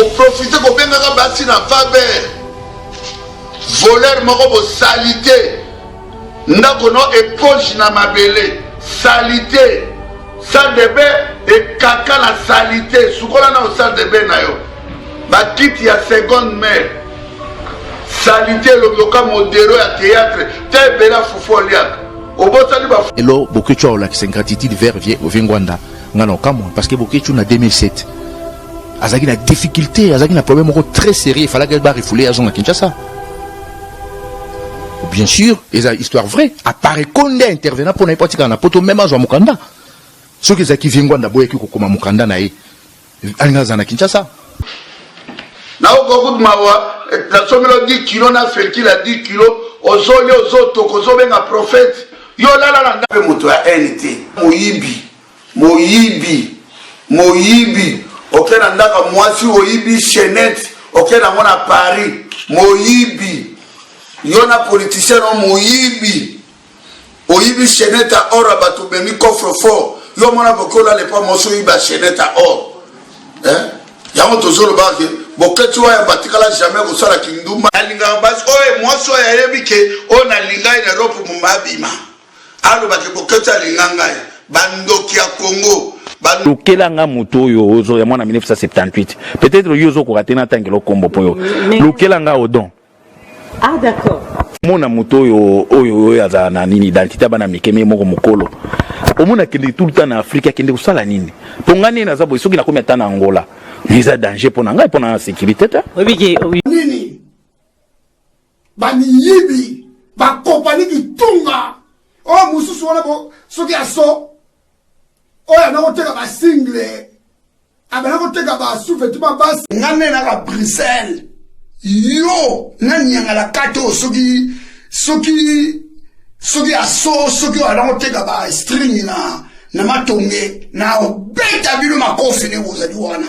Oprofite kobengaka basi na Faber. Voleur moko bo salite. Ndako no epoche na mabele. Salite. Salle de bain ekaka na salite. Sukola na salle de bain na yo. Bakiti ya seconde mère. Salite elongi oka modero ya théâtre. Te ebela fufu oliaka. Obosani ba Lelo Boketshu akolakisa ingratitude vers vieux vieux Ngwanda nga na okamwa parce que Boketshu na 2007 azalaki na difficulté azalaki na problème moko très sérieux il fallait ba refouler azonga Kinshasa bien sûr eza histoire vraie apareco nde intervenant mpo na ye mpo atikala na poto meme azwa mokanda soki ezalaki vieux Ngwanda aboyaki kokoma mokanda na ye alinga azala na Kinshasa. Nayoka kutu mawa nasombeli yo 10 kilo na fertile ya 10 kilo ozolia ozotoka ozobenga prophète yo olala na ndako moto ya haine te moyibi moyibi moyibi oke na ndako ya mwasi oyibi chainette oke nango na paris moyibi yo na politicien no moyibi Oyibi chainette ya or ya bato omemi coffre fort yo omona boke olala epa mwasi oyiba chainette ya or eh? Yango tozoloba ke boketi waya batikala jamais kosala kindumba. Nalingaka basi oyo mwasi oyo ayebi ke oyo nalinga ye na Europe moma abima aloba ke boketi alinga ngai bandoki ya Congo. Lukela nga moto oyo ozo ya mwana 1978 peut-être yo ozokoka te natangela okombo mpo yo lukela nga odon. Ah d'accord. Mona moto oyo oyo oyo azala na nini identité bana mike me moko mokolo. Omona akende tout le temps na Afrique akende kosala nini? Po ngai nde naza boye soki nakomi ata na Angola. Mais eza danger mpo na ngai mpo na sécurité te. Oyebi ke nini bamiyibi bakompani kitunga oyo mosusu wana soki aso oyo ana koteka basingle abanda koteka ba sous-vêtements basi. Nga nde naka Bruxelles yo na nyangala kata oyo soki soki soki aso soki oyo abanda koteka ba string na na matonge na obeta bino makofi nde bozali wana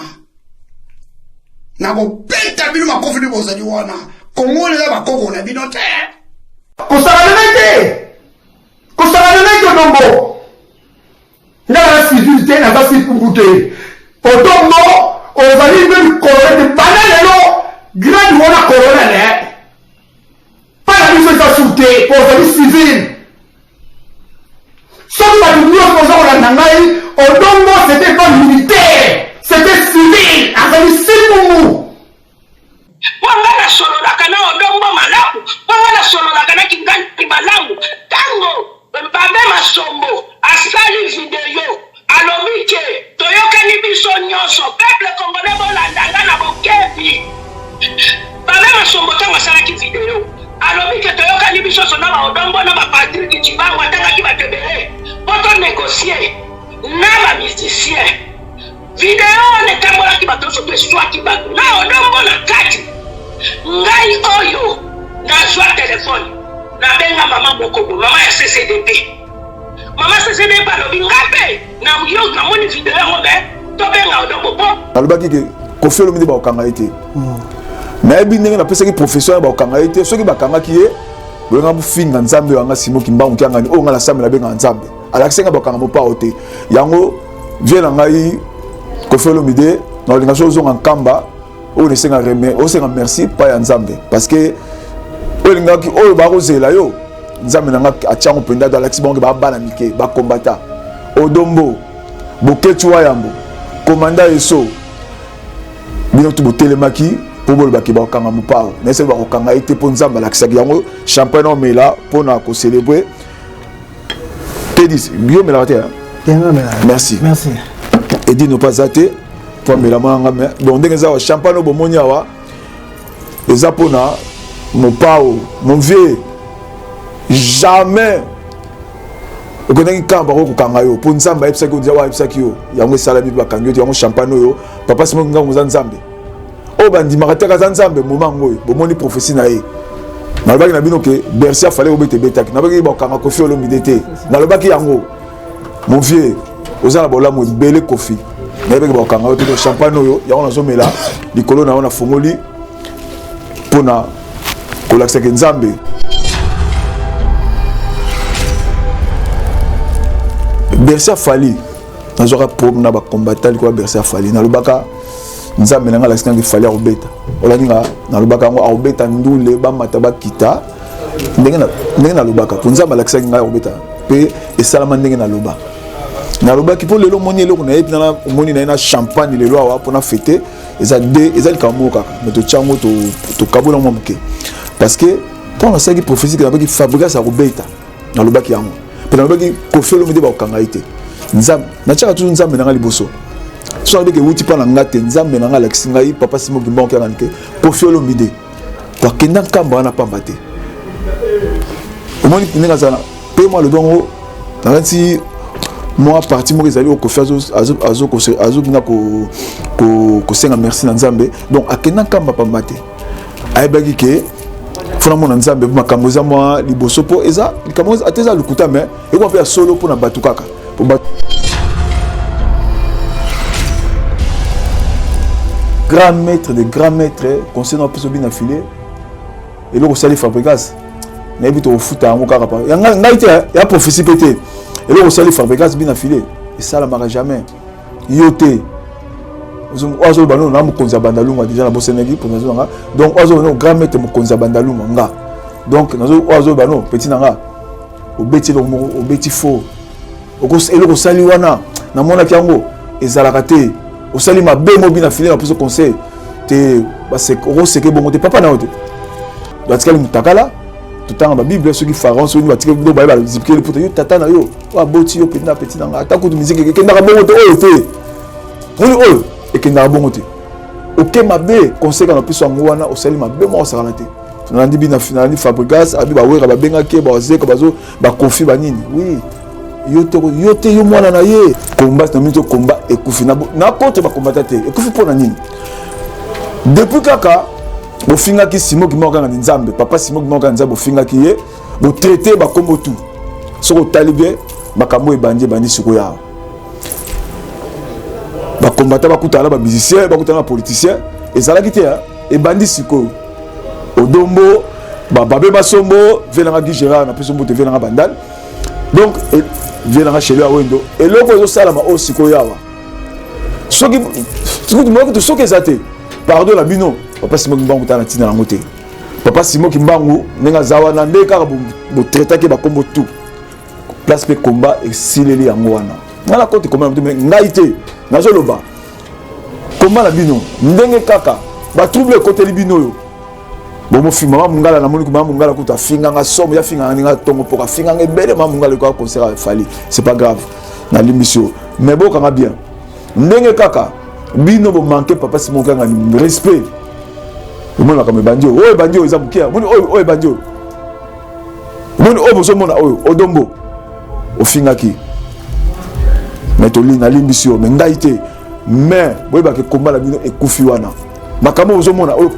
nakobeta bino makofi nde bozali wana kongo eza bakoko na bino te. Kosakana ngai te, kosakana ngai te Odongo. Nga naza civil te, naza sipuku te. Odongo ozali meme colonel te, banda lelo grade wana colonel eh. Pa na biso eza su te, po ozali civil. Soki bato nyonso baza kolanda ngai, Odongo c'était pas militaire, c'était civil, azali sipungu. Mpo nga nasololaka na Odon Mbo malamu, mpo nga nasololaka na Kingandi malamu. Tango Babin Masombo asali video alobi ke toyokani biso nionso, peuple congolais bolanda nga na bokebi. Babin Masombo tango asalaki video alobi ke toyokani biso nionso na ba Odon Mbo na ba Patrick Tshibangu, atangaki bato ebele mpo to negocier na ba musiciens. Video wana etambolaki bato nyonso mpe eswaki bato na odombo na kati. Ngai oyo nazwa telefone nabenga mama moko boye, mama ya CCDP. Mama CCDP alobi nga mpe namoni video yango me tobenga odombo mpo alobaki ke Koffi Olomide bakokanga ye te. Nayebi ndenge napesaki professeur bakokanga ye te. Soki bakangaki ye boyenga bofinga nzambe oyo anga Simon Kimbangu Kiangani oyo nga nasambela abengaka nzambe alakisi nga bakanga mopao te. Yango vie na ngai Koffi Olomide nakolinga soki ozonga nkamba oyo nasenga osenga merci pa ya nzambe parce que oyo elingaki oyo bakozela yo nzambe na nga atyango mpenza to alakisi bango ke babana mike bakombata Odombo Boketshu Wayambo komanda Eso bino tu botelemaki mpo bolobaki bakokanga mopao nayesaki bakokanga ye te mpo nzambe alakisaki yango champagne omela mpo na kocelebre Tedis yo omelaka te merci merci Edino mpe aza te mpo amela mwana nga me bon ndenge eza awa champagne oyo bomoni awa eza mpona mopao mon vieux jamais okendaki kaka bakoki kokanga yo mpo nzambe ayebisaki yo ayebisaki yo yango esalami mpe bakangi yo te yango champagne oyo papa Simon Kimbangu oza nzambe oyo bandimaka te aza nzambe moma yango oyo bomoni prophétie na ye nalobaki na bino ke Bercy afale kobeta ebetaki nalobaki bakanga Koffi Olomide te nalobaki yango mon vieux oza na bolamu ebele Koffi nayebaki bakanga yo te to champagne oyo yango nazomela likolo na yo nafongoli mpona kolakisaka nzambe Bercy afali nazwaka problème na bacombattant likolo ya Bercy afali nalobaka. Nzambe na ngai alakisi ngai Fally akobeta. Olandi nga nalobaka yango akobeta ndule bamata bakita ndenge na ndenge nalobaka mpo Nzambe alakisaki ngai akobeta mpe esalama ndenge naloba. Nalobaki mpo lelo omoni eloko na ye mpe omoni na ye na champagne lelo awa mpo na fete eza de eza likambo moko kaka mais totya yango tokabola mwa moke parce que mpo nasalaki prophétie ke nalobaki Fabregas akobeta nalobaki yango mpe nalobaki Koffi Olomide bakokanga ye te nzambe natiaka toujours nzambe na ngai liboso so nalobaki ewuti mpa na ngai te nzambe na ngai alakisi ngai papa Simon Kimbangu Kiangani ke Koffi Olomide akenda nkamba wana pamba te omoni ndenge azala mpe mwa alobi yango nakati mwa parti moko ezali oyo Koffi azobina kosenga merci na nzambe donc akenda nkamba pamba te ayebaki ke fona mona nzambe mpo makambo eza mwa liboso mpo eza likambo ata eza lokuta mais ekoma mpe ya solo mpo na bato kaka mpo bato grand maître de grand maître conseil na biso bina filet eloko osali Fabregas nayebi tokofuta yango kaka pa ngai te ya prophétie mpe te eloko osali Fabregas bina filet esalamaka jamais yo te oyo azoloba no na mokonzi ya bandalunga déjà nabosanaki mpo nazo nanga donc oyo azoloba no grand maître mokonzi ya bandalunga nga donc oyo azoloba no petit na nga obeti eloko moko obeti faux eloko osali wana namonaki yango ezalaka te osali mabe mobi na file na poso conseil te okoseke bongo te papa na yo te batikali motakala totanga babible soki pharaon soki batikali do baye bazipikeli poto yo tata na yo oyo aboti yo mpenza peti na nga ata kutu miziki ekendaka bongo te oyo te moni oyo ekendaka bongo te oke mabe conseil kana biso yango wana osali mabe moko osakana te nalandi bina nalandi Fabregas abi bawera babengaki ye bawazeka bazo bakofi banini oui yo te yo te yo mwana na ye combat na mingi combat ekufi na contre bakombata te ekufi mpo na nini depuis kaka bofingaki Simon Kimbangu kaka na nzambe papa Simon Kimbangu kaka nzambe bofingaki ye botraite bakombo tu soki otali bien makambo ebandi ebandi sikoyo awa bakombata bakutana na bamusicien bakutana na bapoliticien ezalaki te ebandi sikoyo odombo bababe basombo vie nanga Guy Gérard napesi mbote vie nanga bandal donc vie nanga shelo ya wendo eloko ezosalama oyo sikoyo awa soki kutu soki eza te pardon na bino papa Simon Kimbangu tala na ntina yango te papa Simon Kimbangu ndenge aza wana nde kaka botraitaki bakombo tout place mpe komba esileli yango wana ngai nakoti komba na motu ngai te nazoloba komba na bino ndenge kaka batrouble ekoteli bino oyo bomofi mama mongala namoni mama mongala kutu afinganga somo ya finganga ndenge tongo mpoka afinganga ebele mama mongala ekoka concert ya Fally c'est pas grave nalimbisi yo mais bokanga bien ndenge kaka bino bomanke papa Simon kanga respect omoni makambo ebandi oyo oyo ebandi oyo eza moke omoni oyo oyo ebandi oyo omoni oyo bozomona oyo odombo ofingaki mais toli nalimbisi yo mais ngai te mais boyebaka ekomba na bino ekufi wana makambo bozomona oyo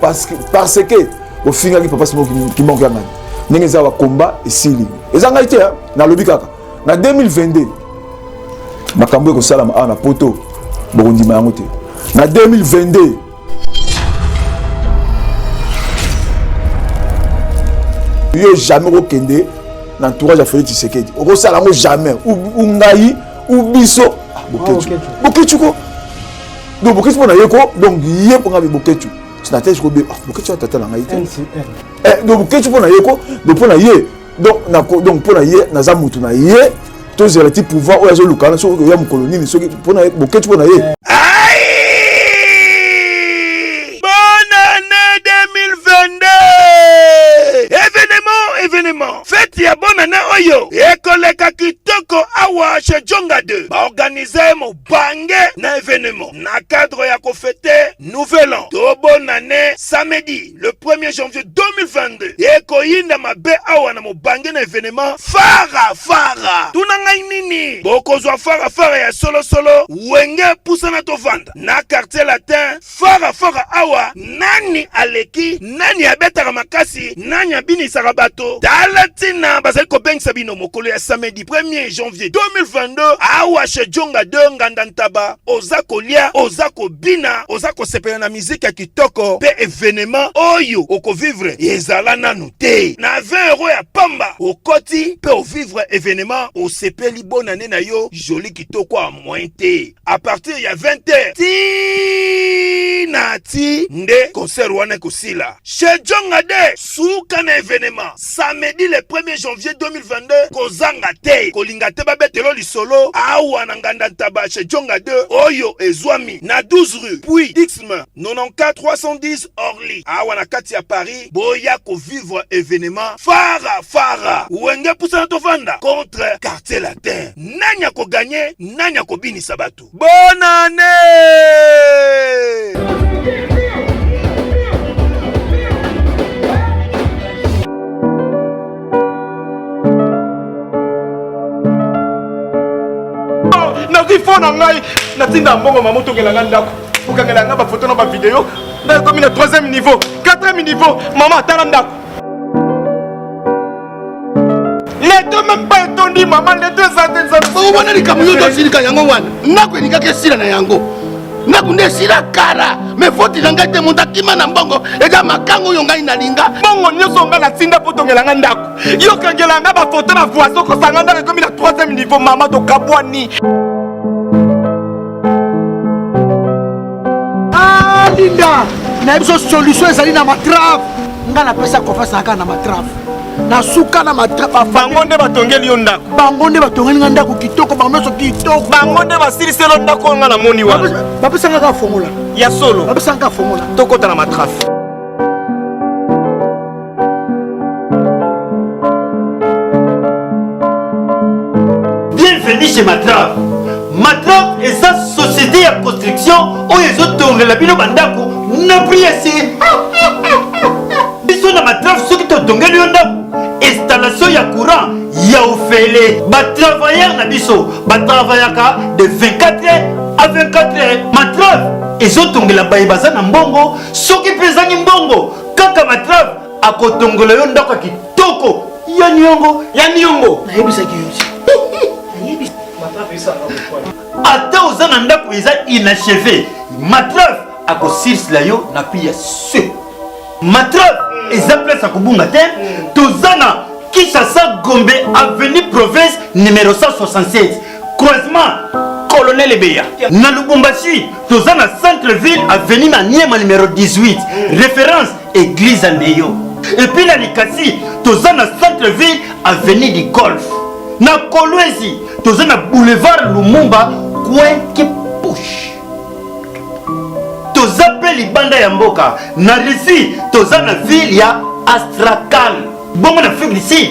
parce que ofingaki papa Simon Kimbangu ya ngai ndenge eza bakomba esili eza ngai te nalobi kaka na 2022 makambo ekosalama awa na poto bokondima yango te na 2022 yo jamais okokende na entourage ya Félix Tshisekedi okosala yango jamais ou ngai ou biso ah, Boketshu Boketshu ko donc Boketshu mpo na ye ko donc ye mpo ngai Boketshu na tete ko ah, Boketshu ya tata na ngai te eh, donc Boketshu mpo na ye ko donc mpo na ye donc na donc mpo na ye naza mutu na ye tozela ti pouvoir oyo azoluka wana soki oya mokolo nini soki mpo na ye Boketshu mpo na ye. Bonne année 2022! Événement, événement. Fête ya bonne année oyo ekoleka kitoko awa chez Djonga 2. Baorganize mobange na événement na cadre ya kofete nouvel an to bonne année samedi le 1er janvier 2022 ekoyinda mabe awa na mobange na événement fara fara. Tuna ngai nini bokozwa fara fara ya solosolo wenge pusana tovanda na quartier latin fara fara awa nani aleki nani abetaka makasi nani abinisaka bato tala ntina bazali kobengisa bino mokolo ya samedi 1er janvier 2022 awa chez Djonga 2 nganda ntaba oza kolia oza kobina oza kosepela na miziki ya kitoko mpe. evenement oyo okovivre ezala nanu te. Na 20 euro ya pamba okoti mpe ovivre evenement, osepeli bonne annee na yo joli kitoko ya moyen te. A partir ya 20 heures ti na ti nde concert wana ekosila. Chez Djonga de suka na evenement samedi le 1er janvier 2022 kozanga te kolinga te babetelo lisolo awa na nganda ntaba chez Djonga 2 oyo ezwami na 12 rue puis Dixme 94 310 Orly awa na kati ya Paris boya kovivre evenement fara fara wenge pusana tovanda contre quartier latin nani akoganye nani akobinisa bato Bonne année! Nazwi fo na ngai natinda mbongo mama otongela ngai ndako okangela ngai bafoto na bavideo nakomi na troisième niveau quatrième niveau mama atala ndako leto meme pas etondi mama leto eza te nzambe wana likambo yo tosilika yango wana ndako elingaki esila na yango ndako nde esila kala me foti na ngai te moto akima na mbongo eza makango oyo ngai nalinga mbongo nyonso ngai natinda mpo tongela ngai ndako yo kangela ngai bafoto na voisin okosanga ndako ekomi na troisième niveau mama tokabwani Ah, Linda, na biso solution ezali na matrave. Nga napesa confiance na kaka na matrave. Na suka na matrave. Bango nde batongeli yo ndako. Bango nde batongeli nga ndako kitoko, bango nyonso kitoko. Bango nde basiliseli yo ndako oyo nga namoni wana. Bapesa nga kaka fongola. Ya solo. Bapesa nga kaka fongola. Tokota na matrave. Bienvenue chez Matraf. Matraf eza société ya construction oyo ezotongela bino bandako na prix ya se. Biso na Matraf soki totongeli yo ndako installation ya courant ya ofele. Ba travailleurs na biso ba travaillaka de 24 heures à 24 heures. Matraf ezotongela baye baza na mbongo soki mpe ezangi mbongo kaka matrave akotongola yo ndako ya kitoko ya niongo ya niongo nayebisaki yo ata oza na ndako eza inachevé matrave akosilisila yo na prix ya se matrave eza place ya kobunga te toza na kinshasa gombe avenue province numéro 167 croisement colonel ebeya na lubumbashi toza na centre ville avenue maniema numero 18 référence église ya neyo epuis na likasi toza na centre ville avenue du golf na kolwezi toza na boulevard lumumba coin kipush toza mpe libanda ya mboka na russie toza na ville ya astrakan bongo na afrique du sud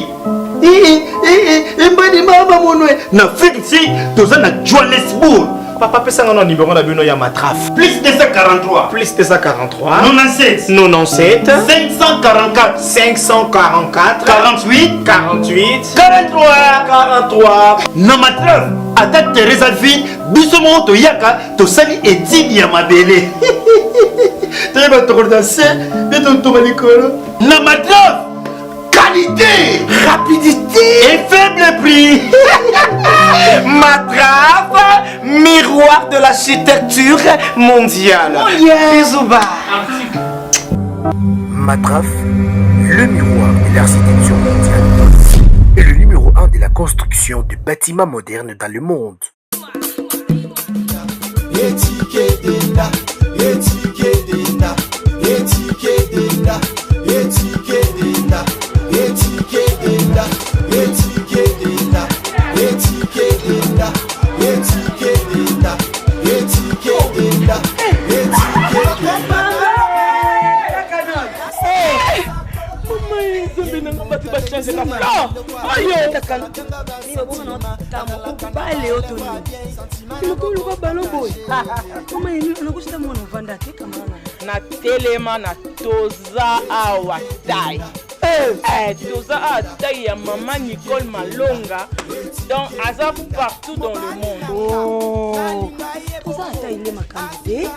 embani mama monwe na afrique du sud toza na johannesburg papa pesa nga na numéro na bino ya matraf plus 243 plus 243 97 97 544 544 48 48 43 43 na matraf ata teresa ville biso moko toyaka tosali etide ya mabele toyeba tokolota se mpe totonga likolo na matraf qualité rapidité et faible prix matrafe miroir de l'architecture mondiale oh yeah. bisous bye Matraf, le miroir de l'architecture mondiale et le numéro 1 de la construction de bâtiments modernes dans le monde. Bale oyo toni lokoluka balo boye nakosita mwana ovanda te kamana natelema na toza awa tai eh. Eh, toza awa tai ya mama nicole malonga donc aza partout dans le monde oh. toza ata ile makambo te eh?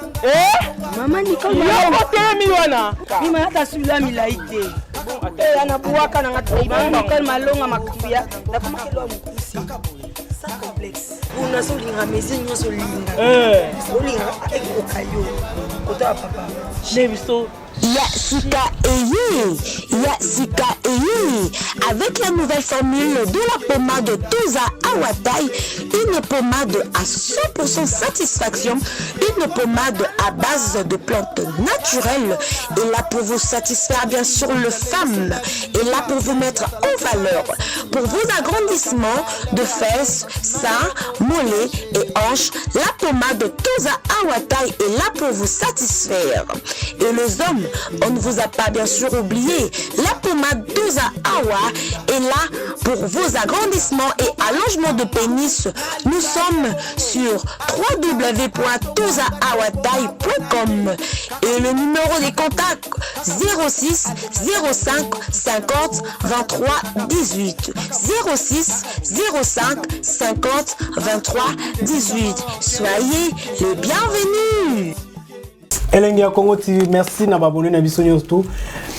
mama nicole yoko telemi wana mima ata sula milai te anabuwaka nanga mama nicole malonga makambo ya nakomaki elwa mokusi sans complexe kuna so olingaka mesure nyonso olinga eh. olingaka ekoka yo kota ya papa ne biso Ya sika eye, ya sika eye. Avec la nouvelle formule de la pommade Toza Awatai, une pommade à 100% satisfaction, une pommade à base de plantes naturelles, et là pour vous satisfaire bien sûr le femme, et là pour vous mettre en valeur, pour vos agrandissements de fesses, seins, mollets et hanches, la pommade Toza Awatai est là pour vous satisfaire. Et les hommes, on ne vous a pas bien sûr oublié, la pommade Toza Awa est là pour vos agrandissements et allongements de pénis. Nous sommes sur www.tozaawatai.com et le numéro des contacts 06 05 50 23 18 06 05 50 23 18. Soyez les bienvenus. Elengi ya Congo TV, merci na babone na biso nyonso tout.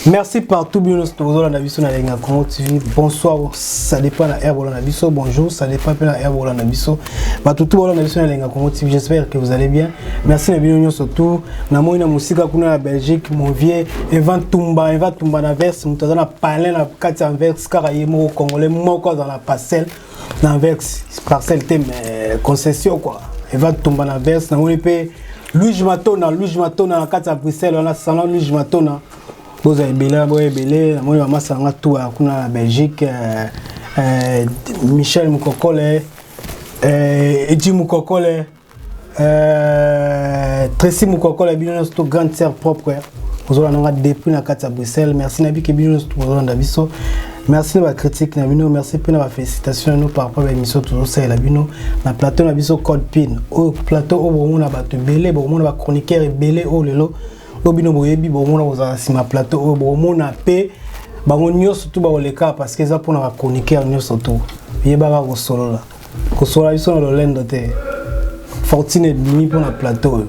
Merci partout bino nyonso tozolanda biso na Elengi ya Congo TV. Bonsoir, ça dépend na heure bolanda biso. Bonjour, ça dépend pe na heure bolanda biso. Bato tout bolanda biso na Elengi ya Congo TV, j'espère que vous allez bien. Merci na bino nyonso tout. Na moi na musika kuna na Belgique, mon vieux Evan Tumba, Evan Tumba na verse, moto aza na palais na kati ya Anvers kaka ye moko congolais moko aza na parcelle na Anvers, parcelle te mais concession quoi. Evan Tumba na verse, na moni pe Luigi Matona, Luigi Matona na kati ya Bruxelles wana salon Luigi Matona. Boza ebele, boya ebele, namoni ba masa nga tout kuna na Belgique, Michel Mukokole, Eddy Mukokole, Tracy Mukokole, bino nyonso to grande sœur propre. Ozolanda nga depuis na kati ya Bruxelles. Merci na bike bino nyonso tozolanda biso. Merci na ba critique na bino, merci pe na ba félicitations na bino par rapport à émission tozosalela bino na plateau na biso Code Pin. Oyo plateau oyo bomona bato ebele, bomona ba chroniqueur ebele oyo lelo oyo bino boyebi, bomona kozala nsima plateau oyo, bomona pe bango nyonso tu bakoleka parce que eza mpona ba chroniqueur nyonso tu. Yebaka kosolola. Kosolola biso na lolendo te. Fortune ebimi mpona plateau oyo.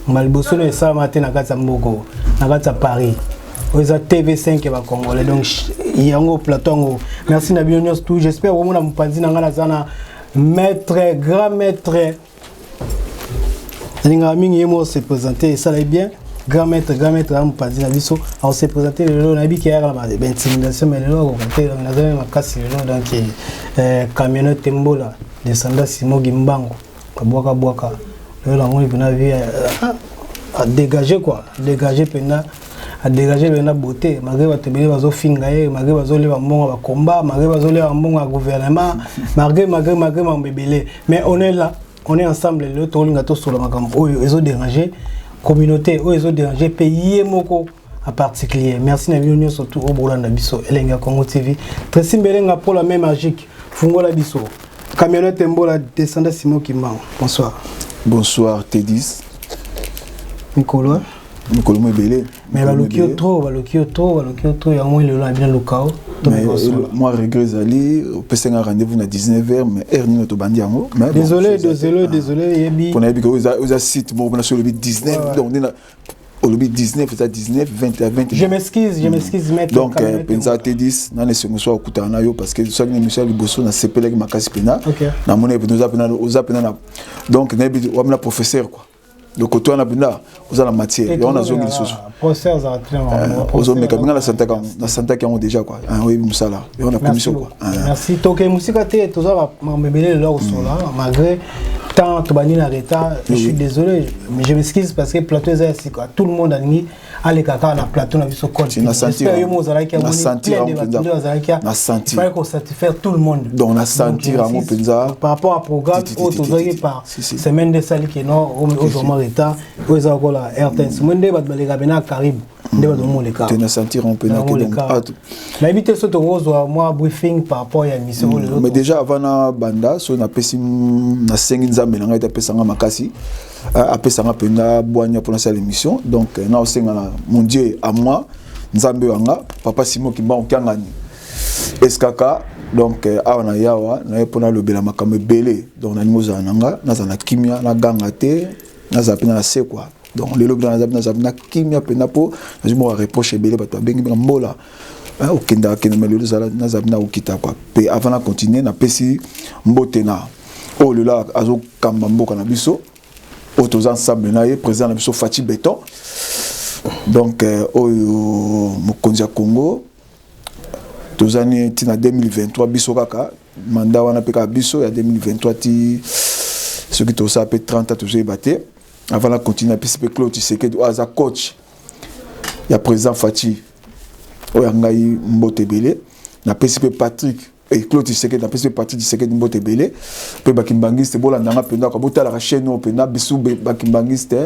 Mbala liboso na esalama te na kati ya mboka oyo, na kati ya Paris. Oyo eza TV5 ya ba Congolais. Donc yango plateau yango. Merci na bino nyonso tout. J'espère bomona mopanzi na ngai naza na maître, grand maître. Nalingaka mingi ye moko se présenter, esalaki bien. Grand maître, grand maître ya mopanzi na biso. Alors se présenter lelo, nayebi ke yaka na ba intimidation, mais lelo akoka te, donc naza makasi lelo. Donc camionnette Mbola, descendant Simon Gimbango, kabwaka bwaka. Lelo namoni mpena vie a dégager quoi, dégager mpena, a dégager mpena beauté, malgré bato ebele bazofinga ye, malgré bazolewa mbongo ya bakomba, malgré bazolewa mbongo ya gouvernement, malgré, malgré, malgré mambo ebele. Mais on est là, on est ensemble lelo, tolinga tosola makambo oyo ezo déranger communauté, oyo ezo déranger pays moko en particulier. Merci na bino nyonso tout oyo bolanda biso Elengi ya Congo TV. Tracy Mbelenga pour la main magique, fungola biso. Camionnette Mbola, descendant Simon Kimbangu. Bonsoir. Bonsoir T10. Mikolo, hein? Mikolo mo ebele. Mais baloki yo trop, baloki yo trop, baloki yo trop, yango lelo na bino lukao. Mais moi regret ezali, opesi nga rendez-vous na dix-neuf heures, mais heure nini tobandi yango? Mais bon, Désolé, c'est ça. désolé, Ah. désolé, yebi. Pona yebi ke oza site moko, pona soki olobi 19, Ouais, ouais. donc nde na olobi 19, eza 19, 20 à 20. Je m'excuse, je m'excuse, maître Donc, Kamel. Penza T10, nane sengo so akutana na yo parce que soki na émission ya liboso na sepelaki makasi pena. Ok. Na moni epi oza pena, oza pena na, donc nayebi wamina professeur quoi. Donc côté wana pena oza na matière, Et yango toujours nazongi là, lisusu. Professeur aza très bon. Professeur Ozomeka aza minga na santaka, na santaka yango déjà quoi. Ah, oyebi mosala. Yango na Merci commission quoi. beaucoup. Merci. Toke musika te toza ba mambo ebele lelo kosola malgré tant tobandi na retard. Je suis désolé, mais je m'excuse parce que plateau eza ya sika. Tout le monde alingi aleka kaka na plateau na biso code. Si, na sentir J'espère yo yango. mo ozalaki Na amoni sentir plein de yango bato mpenza. nde bazalaki ya. Na sentir. Il fallait qu'on satisfaire tout le monde. Donc, na sentir Donc, yango j'insiste. mpenza. Par rapport à programme Ti, ti, ti, oyo ti, ti, tozwaki ti, ti. par Si, si. semaine de sali ke non, ozwama retard, oyo eza lokola RTS. Moi nde bato baleka pena Caribe, nde bato bamoleka. Te na sentir yango mpenza Na ke donc, moleka. ah, tu- Nayebi te soki tokozwa mwa briefing par rapport ya émission oyo lelo Mais to- déjà avant na banda so napesi nasengi nzambe na ngai ete apesanga makasi, apesanga mpenza bwanya mpona sala émission. Donc na osenga na mon Dieu à moi, nzambe wanga papa Simon Kimbangu Kiangani eskaka. Donc awa na yawa naye mpona lobela makambo ebele. Donc nalingi ozala na nga, nazala na kimia, naganga te, nazala mpe na se quoi. Donc lelo mpe nazala na kimia mpenza mpo nazwi moko ya reproche ebele, bato babengi mpenza mbola. Hein, okendaka kende, mais lelo nazala mpe na kokita quoi. Pe avant na continuer, napesi mbote na oyo lelo azokamba mboka na biso, oyo toza ensemble na ye, président na biso Fatshi Béton. Donc euh, oyo mokonzi ya Congo tozani ti na 2023 biso kaka mandat wana mpe kaka biso ya 2023 ti soki tosala mpe 30 ans tozoyeba te. Avant na continue napesi mpe Claude Tshisekedi oyo aza coach ya président Fatshi oyo ya ngai mbote ebele. Napesi mpe Patrick et Claude Tshisekedi, napesi mpe Patrick Tshisekedi mbote ebele. Mpe bakimbangiste bolanda nga mpenza kwa botalaka chaîne oyo mpenza bisu bakimbangiste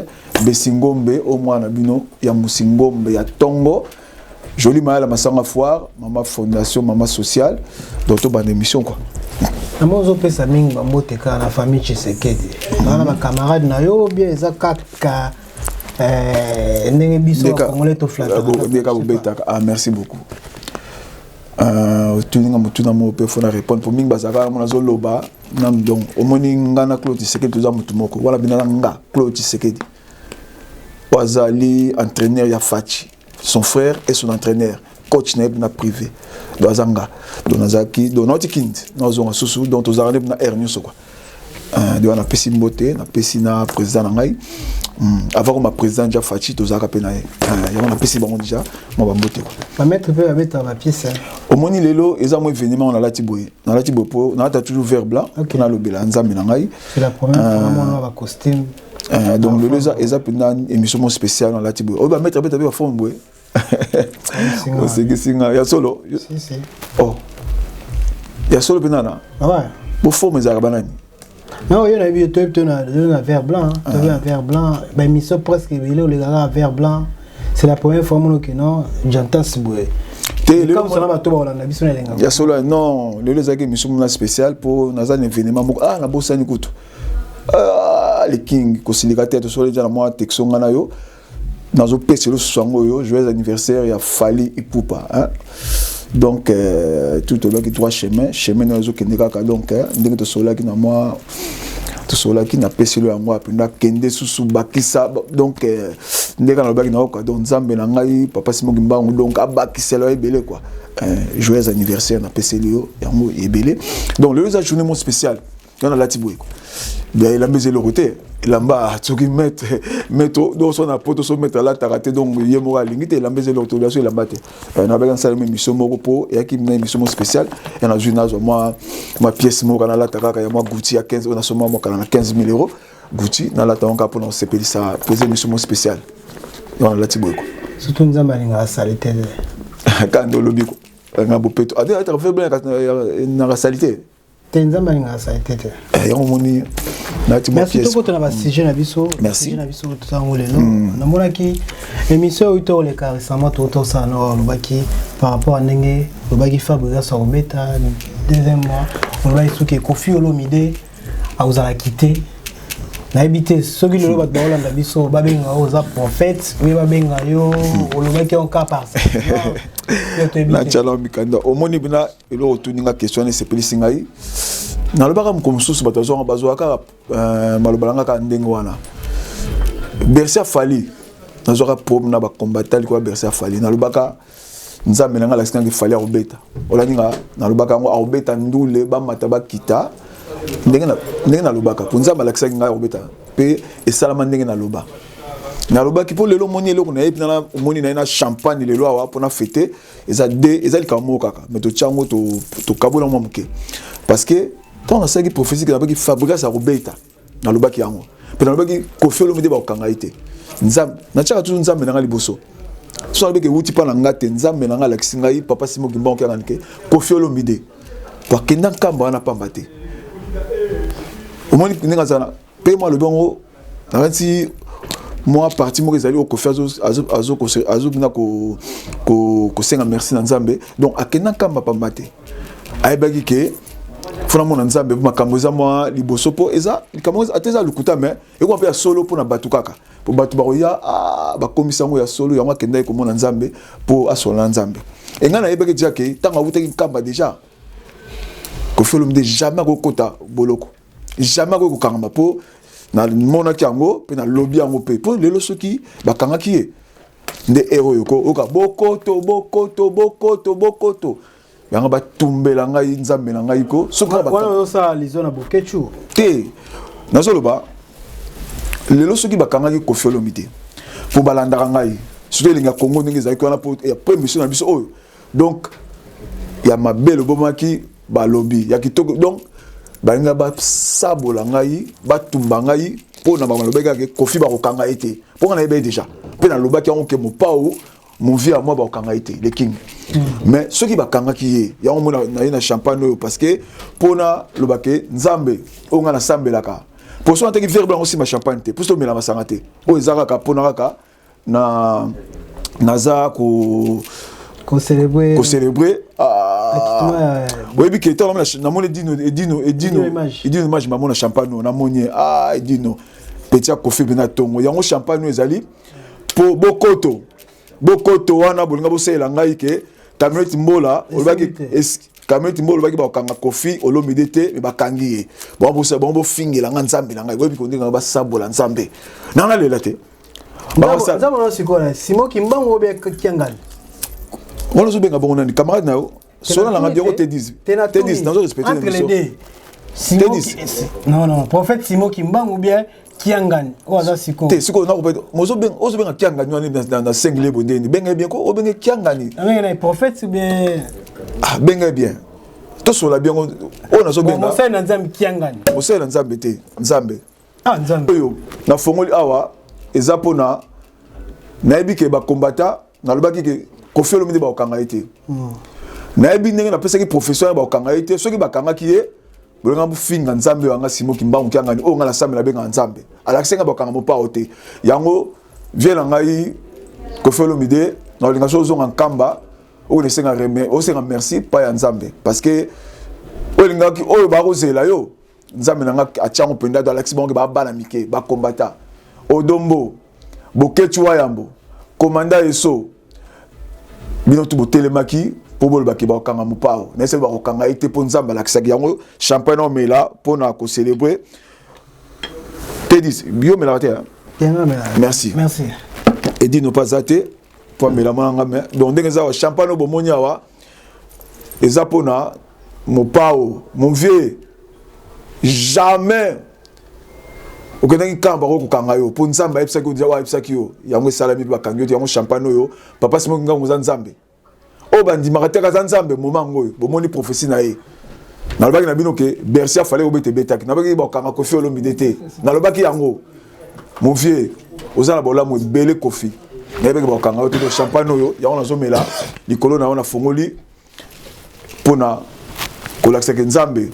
Besingombe oyo mwana bino ya Musingombe ya tongo. Jolie Mayala Masanga Foire, Mama Fondation, Mama Sociale, donc tobanda émission quoi. Namoni ozopesa mingi bambote kaka na famille Tshisekedi. Wana ba camarade na yo bien eza kaka eh, ndenge biso ba Congolais to flattaka. Ndeka bobetaka. Ah merci beaucoup. Euh, otuni nga motuna moko mpe fona répondre po mingi bazalaka mona azoloba nanu donc omoni nga na Claude Tshisekedi toza motu moko wana bina na nga Claude Tshisekedi oyo azali entraîneur ya Fatshi, son frère et son entraîneur coach na ye na privé donc aza nga donc nazalaki donc nauti kindi nazonga susu donc tozalaka nde na aire nyonso quoi. Donc napesi mbote napesi na président na ngai avant koma président déjà Fatshi tozalaka mpe na ye yango napesi bango déjà mwa bambote quoi. Bamaître mpe babetaka bapièce. Omoni lelo eza mwa événement nalati boye nalati boye po nalata toujours vert blanc mpo nalobela nzambe na ngai. C'est la première fois namona bacostume. Donc lelo eza eza mpenza émission moko spéciale nalati boye oyo bamaître abeta mpe baforme boye osekisi nga ya solo. Oh ya solo mpenza na boforme ezalaka banani? Non, yo nayebi toyebi to na na vert blanc, toyebi na vert blanc, ba émission presque ebele olekaka vert blanc. C'est la première fois mono que non, j'entends boye. Te lelo Comme ça bato bakolanda biso na elenga. Ya solo non, lelo ezalaki émission mona spéciale mpo naza na événement moko ah nabosani kutu. Ah, le king kosilika te tosolo deja na mwa texto nga na yo nazopesa lisusu yango oyo joyeux anniversaire ya Fally Ipupa hein? Donc euh, tout tolobaki trois chemin chemin nayo ezokende kaka donc ndenge tosololaki na mwa tosololaki napeseli yango apenda kende susu bakisa donc euh, ndenge nalobaki nayoka donc nzambe na ngai papa Simon Kimbangu donc abakisela yo ebele quoi. Joyeux anniversaire napeseli yo yango ebele. Donc lelo eza journée mo spéciale nga nalati boye quoi. Bien elamba eza eloko te elamba soki maître maître donc so na poto so maître alataka te donc ye moko alingi te elamba eza eloko te so elamba te. Nabaki nasalema émission moko mpo eyaki na émission moko spéciale ya nazwi nazwa mwa mwa pièce moko nalata kaka ya mwa Gucci ya 15 oyo nasomba mokala na 15 000 euros Gucci nalata yango kaka mpona kosepelisa pose émission moko spéciale yango nalati boye quoi. Surtout nzambe alingaka sale te. Kaka nde olobi quoi nga bopeto ate ataka fe naka sale te. Te nzambe alingaka salite te. Yango omoni nati mwa Merci pièce. tokota na basujet na biso. Merci. Sujet na biso tosango lelo. Namonaki émission oyo toleka récemment totosala na olobaki par rapport à ndenge olobaki Fabregas akobeta deuxième mois olobaki soki Koffi Olomide akozala quitté. Nayebi te soki lelo bato baolanda biso babenga yo oza prophète oye babenga yo olobaki yango ka par Natyala mikanda omoni bina eloko otuni nga question wana esepelisi ngai. Nalobaka moko mosusu bato bazwaka bazwaka kaka maloba na nga kaka ndenge wana. Bercy afali nazwaka problème na bacombattant likolo ya Bercy afali nalobaka nzambe na ngai alakisi ngai Fally akobeta olandi nga nalobaka yango akobeta ndule bamata bakita ndenge ndenge nalobaka mpo nzambe alakisaki ngai akobeta mpe esalama ndenge naloba nalobaki mpo lelo omoni eloko na ye mpena omoni na ye na champagne lelo awa mpona fete eza de eza likambo moko kaka mais totia yango tokabola mwa moke parce que ntango nasalaki prophétie ke nalobaki Fabregas akobeta nalobaki yango mpe nalobaki Koffi Olomide bakokanga ye te nzambe natiaka toujours nzambe na ngai liboso so nalobaki ewuti mpa na ngai te nzambe na ngai alakisi ngai papa Simon Kimbangu kiangani ke Koffi Olomide po akenda nkamba wana pamba te omoni ndenge azala mpe mwa alobi yango nakati mwa parti moko ezali oyo Koffi azobina kosenga merci na nzambe donc akenda nkamba pamba te ayebaki ke fona mona nzambe mpo makambo eza mwa liboso mpo eza likambo ata eza lokuta mais ekoma mpe ya solo mpona bato kaka mpo bato bakoya bakomisa yango ya solo yango akendaki komona nzambe mpo asola na nzambe engai nayebaki deja ke ntango awutaki nkamba deja Koffi Olomide jamais akokota boloko jamais akoki kokangama mpo namonaki yango mpe nalobi yango mpe mpo lelo soki bakangaki ye nde ere oyo ko oyoka bokoto bokoto bokoto bokoto yango batumbela ngai nzambe na ngai ko soki wana ozosala lizo na Boketshu te nazoloba lelo soki bakangaki Koffi Olomide mpo balandaka ngai. Surtout elinga Congo ndenge ezalaki wana po ya première mission na biso oyo. Donc ya mabe lobomaki balobi ya kitoko donc balinga basabola ngai batumba ngai mpo na bango nalobaki kaka kofi bakokanga ye te mpo ngai nayebaki déjà mpe nalobaki yango ke mopao mon vieux à moi bakokanga ye te le king mm. mais soki bakangaki ye yango mona na ye na champagne oyo parce que mpo naloba ke nzambe oyo ngai nasambelaka mpo so nateki verbe yango nsima champagne te mpo so tomela masanga te oyo eza kaka mpona kaka na naza ko kocelebre kocelebre ah, oyebi ke ntango namoni edino edino edino edino image mamona champagne oyo namoni ye ah edino petit ya kofi mpenza ntongo yango champagne oyo ezali mpo bokoto bokoto wana bolinga bosalela ngai ke camionnette mbola olobaki camionnette mbola olobaki bakokanga kofi olomide te me bakangi ye bango bofingela ngai nzambe na ngai boyebi kondenge basabola nzambe nanga nalela te nzambe na sikoyo simo kimbangu obe kiangani wana ozobenga bongo nani camarade na yo sola nanga bioko te10 te10 nazo respecte entre les deux T10 non non prophète Simo Kimbangu bien Kiangani oyo aza sikoyo te sikoyo nakopeta ozobenga Kiangani wana na sengle bo ndeni benga bien ko obenge Kiangani abenga na prophète bien ah benga bien tosola bien oyo nazobenga mosali na Nzambe Kiangani mosali na Nzambe te Nzambe Ah, Nzambe. Oyo nafongoli awa eza pona nayebi ke bakombata nalobaki ke Koffi Olomide bakokanga ye te. Mm. Nayebi ndenge napesaki professeur ya bakokanga ye te soki bakangaki ye bolinga bofinga nzambe oyo anga Simon Kimbangu Kiangani oyo nga nasambela abengaka nzambe alakisi nga bakanga mopao te yango vie na ngai Koffi Olomide nakolinga so ozonga nkamba oyo nasenga osenga merci pa ya nzambe parce que oyo elingaki oyo bakozela yo nzambe na nga atia yango mpenza to alakisi bango ke baa bana mike bakombata odombo boketshu wayambo komanda eso bino tu botelemaki mpo bolobaki bakokanga mopao nayesaki bakokanga ye te mpo nzambe alakisaki yango champagne omela mpo na kocelebre tedis yo omelaka te merci merci edino mpe aza te mpo amela mwana nga me donc ndenge eza champagne oyo bomoni awa eza mpona mopao mon vieux jamais okendaki nkamba bakoki kokanga yo mpo nzambe ayebisaki yo ayebisaki yo yango esalami mpe bakangi yo te yango champagne oyo papa simoki ngango oza nzambe oyo bandimaka te aza nzambe moma yango oyo bomoni prophetie na ye nalobaki na bino ke bercy afale kobeta ebetaki nalobaki bakanga kofi olomide te nalobaki yango mon vieux oza na bolamu ebele kofi nayebaki bakanga yo te champagne oyo yango nazomela likolo na yo nafongoli mpona kolakisa ke nzambe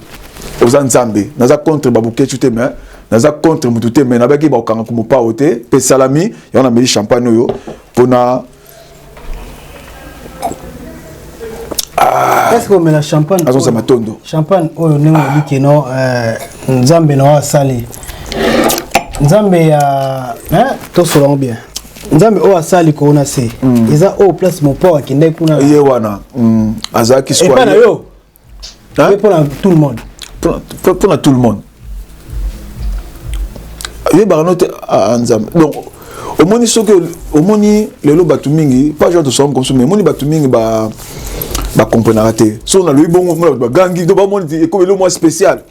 oza nzambe naza contre babukecu te mais naza contre motu te mais nabaki bakokanga komopao te mpe esalami yango nameli champagne oyo mpona Ah. est-ce que omela champagne azonsa matondo champagne oyo ndenge olobi ke no euh, nzambe na oyo asali nzambe ya tosola yango bien nzambe oyo asali likolo na se mm. eza oyo place mopao akendaki kuna ye wana mm. azalaki epai na yo mpona tout le monde mpona tout le monde yebaka no te ah, nzambe donc omoni soki omoni lelo bato mingi pas genre tosala comme mais omoni bato mingi ba bakomprenaka te soki nalobi bongo mona bato bagangi donc bamoni ekomi elo mwa spécial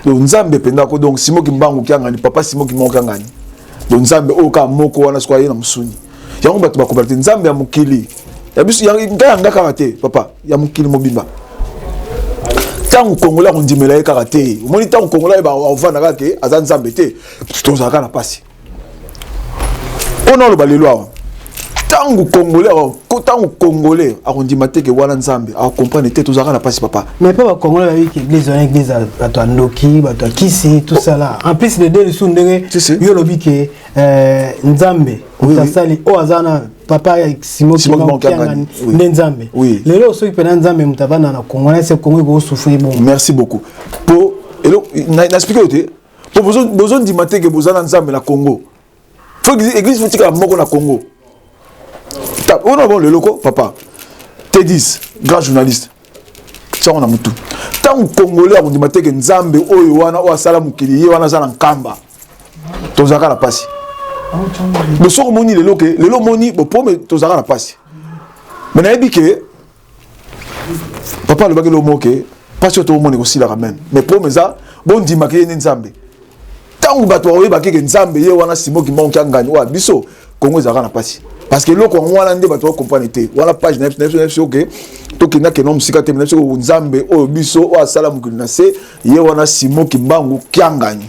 donc nzambe mpenza ko donc simo kimbangu kiangani papa simo kimbangu kiangani donc nzambe oyo kaka moko wana soki aye na mosuni yango bato bakobala te nzambe ya mokili ya biso ngai yanga kaka te papa ya mokili mobimba ntango kongola akondimela ye kaka te omoni ntango kongola ye baovanda kaka ke aza nzambe te tozalaka na mpasi oyo naloba lelo awa ntango congolais ntango congolais akondima te ke wana nzambe akomprendre te tozalaka na mpasi papa mais mpe bacongolais bayebi ke église wana église bato ya ndoki bato ya kisi tout ça là en plus de deux lisusu ndenge yo olobi ke euh, nzambe moto asali oyo aza na papa simo kiangani nde nzambe lelo soki mpena nzambe moto avanda na congo na se congo ekosouffrir bongo merci beaucoup po na explike yo te po bozondima te ke boza na nzambe na congo fo église fotikala moko na congo oyo na bon lelo ko papa t10 grand journaliste tiango na mutu ntango congolais akondima te ke nzambe oyo wana oyo asala mokili ye wana aza na nkamba tozalaka na mpasi bosoki omoni lelo ke lelo omoni bopome tozalaka na mpasi me nayebi ke papa alobaki eloko moko ke mpasi oyo tokomona ekosilaka meme mais problème eza bondimaka ye nde nzambe ntango bato bakoyebaki ke nzambe ye wana simo kimbangu kiangani oyo biso kongo ezalaka na mpasi Parce que eloko yango wana nde bato bacomprendre te. Wana page na biso na biso oke tokenda kenda mosika te, na biso Nzambe oyo biso oyo asala mokili na se, ye wana Simon Kimbangu Kiangani.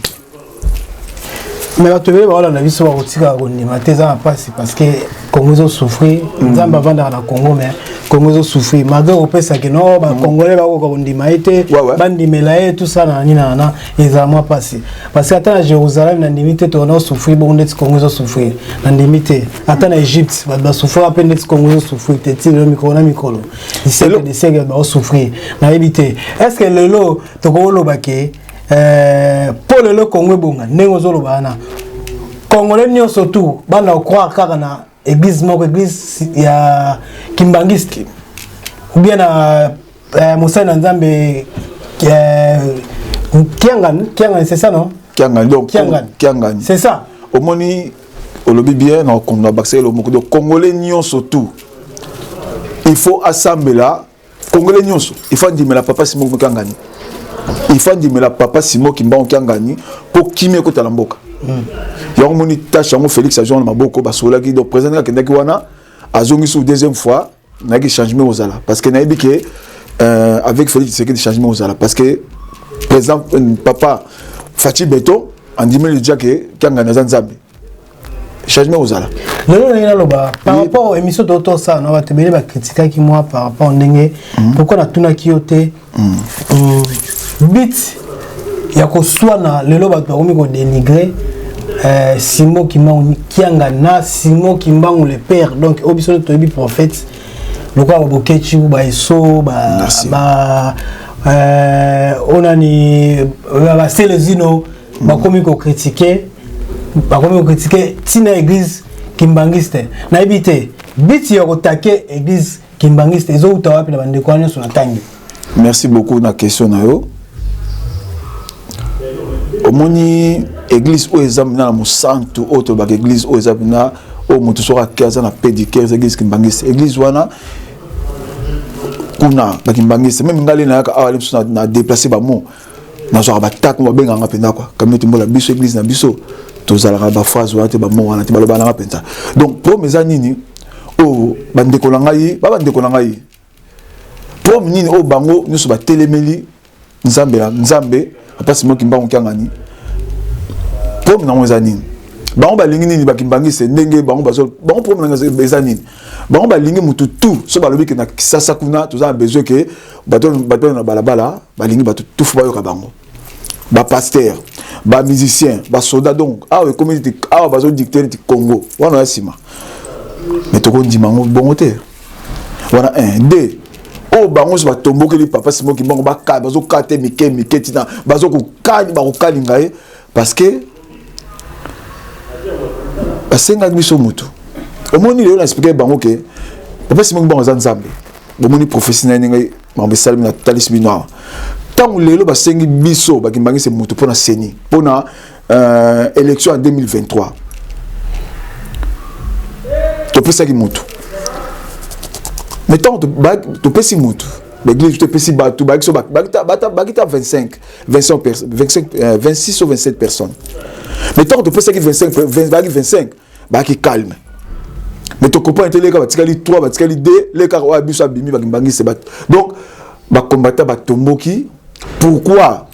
Mais bato ebele baolanda biso bakotikaka kondima te, eza na mpasi parce que Congo ezosouffrir. Nzambe avandaka na Congo, mais Congo ezosouffrir malgré kopesaki no bacongolais bakoka kondima ye te, bandimela ye tout ça na nini na ezala mwa mpasi parce que ata na Jérusalem nandimi te tokona osouffrir bongo ndeti Congo ezosouffrir. Nandimi te ata na Égypte bato basouffrira mpe ndeti Congo ezosouffrir te. Ti lelo, mikolo na mikolo, siècle de siècle, baosouffrir. Nayebi te, est ce que lelo tokoloba ke mpo lelo Congo ebonga ndenge ozoloba wana, Congolais nyonso tu banda kocroire kaka na église moko, église ya Kimbangiste ou bien na mosali na Nzambe Kiangani? Kiangani, c'est ça, non? Kiangani, donc. Kiangani. Kiangani. C'est ça. Omoni, olobi bien na okonga bakisa elo moko. Donc Congolais nyonso tu, il faut asambela. Congolais nyonso, il faut andimela papa Simon Kiangani, il faut andimela papa Simon Kimbangu Kiangani mpo kimia ekota na mboka. Yango moni tâche yango Félix azwa na maboko. Basololaki, donc président akendaki wana, azongi su deuxième fois, nayaki changement ozala parce que nayebi ke avec Félix Tshisekedi changement ozala, parce que président papa Fatshi Béton andimeli déjà ke Kiangani aza Nzambe, changement ozala. Lelo ndenge naloba par rapport émission to tosala na bato ebele bakritikaki moi par rapport ndenge pourquoi natunaki yo te but ya koswana. Lelo bato bakomi kodénigrer Simon Kimbangu Kianga na Simon Kimbangu le père. Donc oyo biso toyebi prophète lokola babokechi, baeso, ba onani, baselezino, bakomi kocritiquer, bakomi kocritiquer ntina église kimbangiste. Nayebi te biti ya koattaquer église kimbangiste ezowuta wapi na bandeko wana nyonso na ntangi. Merci beaucoup na question na yo. Omoni, église oyo eza mpena na mosantu, oyo tolobaka église oyo eza mpena oyo moto soki ake aza na paix du cœur, eza église kimbangiste. Église wana kuna bakimbangiste, même ngai nayaka awa biso na déplace bamo, nazwaka batake babengaka mpenza kua kamiti mbola biso. Église na biso tozalaka baphrase wana te, bamo wana te, baloba nanga mpenza. Donc problème eza nini? Oyo bandeko na ngai, ba bandeko na ngai, problème nini oyo bango nyonso batelemeli Nzambe na Nzambe papa Simon Kimbangu Kiangani? Problème nango eza nini? Bango balingi nini? Bakimbangise ndenge bango bazo, bango problème nango eza nini? Bango balingi mutu tu so balobi ke na Kisasa kuna toza na besoin ke bato bato na balabala, balingi bato tu fo bayoka bango, bapasteur, bamusicien, basoda. Donc awa ekomi neti awa bazodicter neti Congo wana ya nsima, mais tokondima yango bongo te. Wana 1 2 oyo bango nyonso batombokeli papa Simon Kimbangu, bazokata mike mike ntina bazokokali, bakokalinga ye parce que basengaki biso motu. Omoni, lelo na expliquer bango ke papa Simon Kimbangu aza Nzambe. Bomoni prophétie na ye ndenge makambo esalemi na talisi bino awa. Ntango lelo basengi biso bakimbangisi motu mpona CENI, mpona élection ya 2023, topesaki motu. Mais ntango topesi motu, baeglise topesi bato bakita 25, 25, 25, 26 ou 27 personnes. Mais ntango topesaki 25, bayaki 25, bayaki calme. Mais tocomprendre te, leka batikali 3, batikali 2, leka oyo biso abimi, bakimbangisi bato. Donc bakombata batomboki. Pourquoi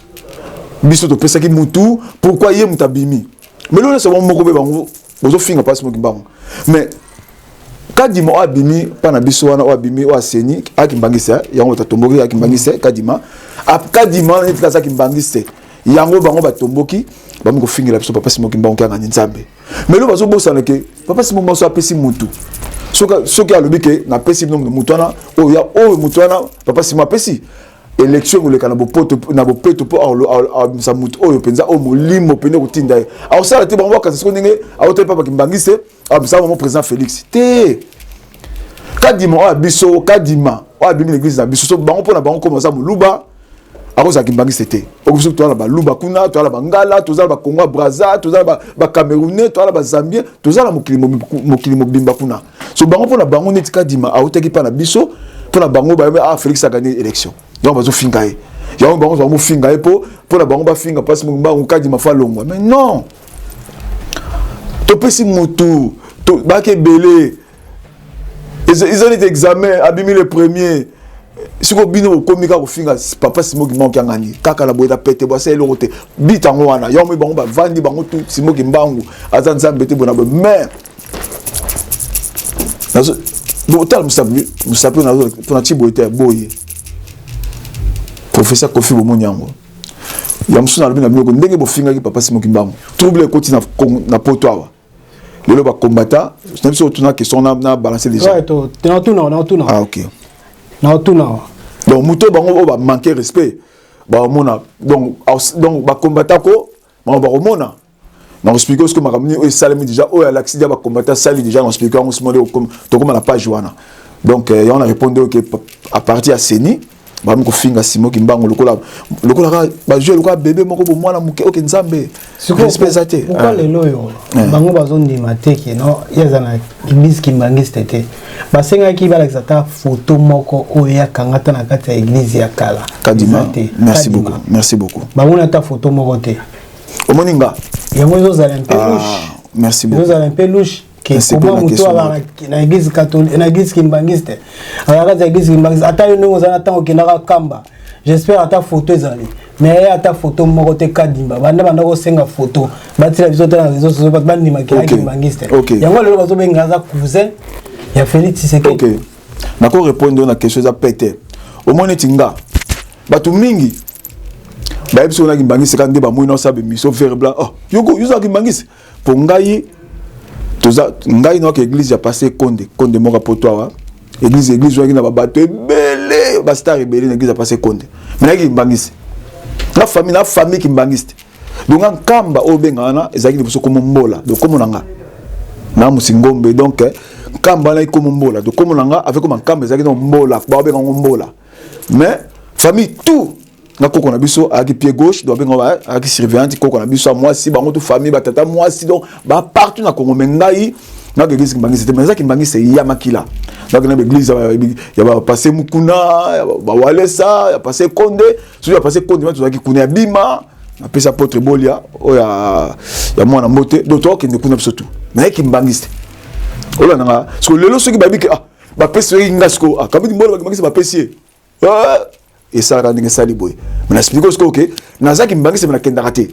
biso topesaki mutu? Pourquoi ye mutu abimi? Mais lelo nyonso bango moko mpe bango bozofinga mpasi moki mbango. Mais Kadima oyo abimi mpa na biso wana, oyo abimi, oyo aseni akimbangisi yango, bato atomboki akimbangisi Kadima. Kadima wana neti aza kimbangisi yango, bango batomboki, bami kofingela biso papa Simon Kimbangu Kiangani Nzambe. Mais lelo bazobosana ke papa Simon Mbangu apesi mutu. Soki alobi ke napesi bino mutu wana, oyo oyo mutu wana papa Simon apesi, élection ekoleka na bopoto, na bopeto, mpo abimisa mutu oyo mpenza oyo molimo pene kotinda ye akosala te. Bango bakasa siko ndenge aotali mpa bakimbangisi, abimisa bango président Félix te. Kadima oyo biso, Kadima oyo abimi na église na biso, so bango mpona bango koma aza moluba, akozala kimbangisi te. Okobiso toza na baluba kuna, toza na bangala, toza na bakongo ya Braza, toza na bacamerounais, toza na bazambien, toza na mokili mobimba kuna. So bango mpona bango neti Kadima autaki mpa na biso, mpona bango bayebi, ah, Félix agagner élection, yango bazofinga ye. Yango bango bamofinga ye mpo mpona bango bafinga mpasi mbangu Kadima fa longwa. Mais non, topesi mutu, baki ebele. Eza neti examen, abimi le premier. Sikoyo bino bokomi kaka kofinga papa Simon Kimbangu Kiangani kaka na boye na pete bo asala eloko te. Bita yango wana yango moi bango bavandi bango tu Simon Kimbangu aza nzambe te bona boye mais nazo botala mosapi mosapi nazo mpona ti boye te boye professeur Koffi bomoni yango ya mosusu nalobi na bino ndenge bofingaki papa Simon Kimbangu trouble ekoti na, na poto awa lelo ba combattant na biso otuna question na, na balancer déjà ouais, to na tuna na tuna ah ok na tuna donc moto bango oyo ba manquer respect bakomona donc donc ba combattant ko bango bakomona na expliquer ce que makambo nini oyo esalemi déjà oyo alakisi déjà ba combattant asali déjà na expliquer yango simo tokoma na page wana donc euh, yango na répondre oyo ke à partir ya CENI bakomi kofinga Simon Kimbangu lokola lokola kaka bajeu lokola bebe moko bo mwana moke oke nzambe respect eza te pourquoi lelo oyo bango bazondima te ke no ye aza na église kimbangiste te basengaki balakisa ata photo moko oyo ye akanga ata na kati ya église ya kala Kadima te merci beaucoup merci beaucoup bamoni ata photo moko te omoni nga yango ezozala un peu louche merci beaucoup ezozala un peu louche koma moto azala na église catholique na église kimbangiste azala kati ya église kimbangiste ata yo ndenge oza na ntango okendaka kamba j'espère ata photo ezali mais ye ata photo moko te kadimba banda banda kosenga photo batila biso te na réseau sociaux bato bandimaki ya kimbangiste yango lelo bazobenga aza cousin ya Félix Tshisekedi okay. nako répondre na question eza pete omoni neti nga bato mingi bayebi soki na kimbangiste kaka nde bamoi naosala bemiso vert blanc oh, yoko yozala kimbangiste mpo ngai toza ngai nayoka église ya passe konde konde moko poto awa église église oyaki na babato ebele bastar ebele na église ya passe konde me nayaki kimbangiste na famille na famille kimbangiste donc nga nkamba oyo obenga wana ezalaki liboso komo mbola donc komo na nga na musingombe donc nkamba wana ekomo mbola donc komo na nga avec koma nkamba ezalaki na mbola baobenga yango mbola mais famille tout nga koko na biso ayaki pied gauche donc abenga ayaki surveillante koko na biso ya mwasi bango tout famille batata mwasi donc ba partout na Congo mais ngai nga église kimbangisi te mais eza kimbangisi ya makila donc na église ya ba passé mukuna ya ba walesa ya passé konde soki ya passé konde tozalaki kuna ya bima napesi apôtre bolia oyo ya mwana mbote donc tokende kuna biso tout naye kimbangisi te olanda nga siko lelo soki bayebi ke ah bapesi soki nga siko ah kabidi mbola bakimbangisi bapesi ye ah, esalaka ndenge esali boye me na explike sikoyo ke naza kimbangisi me nakendaka te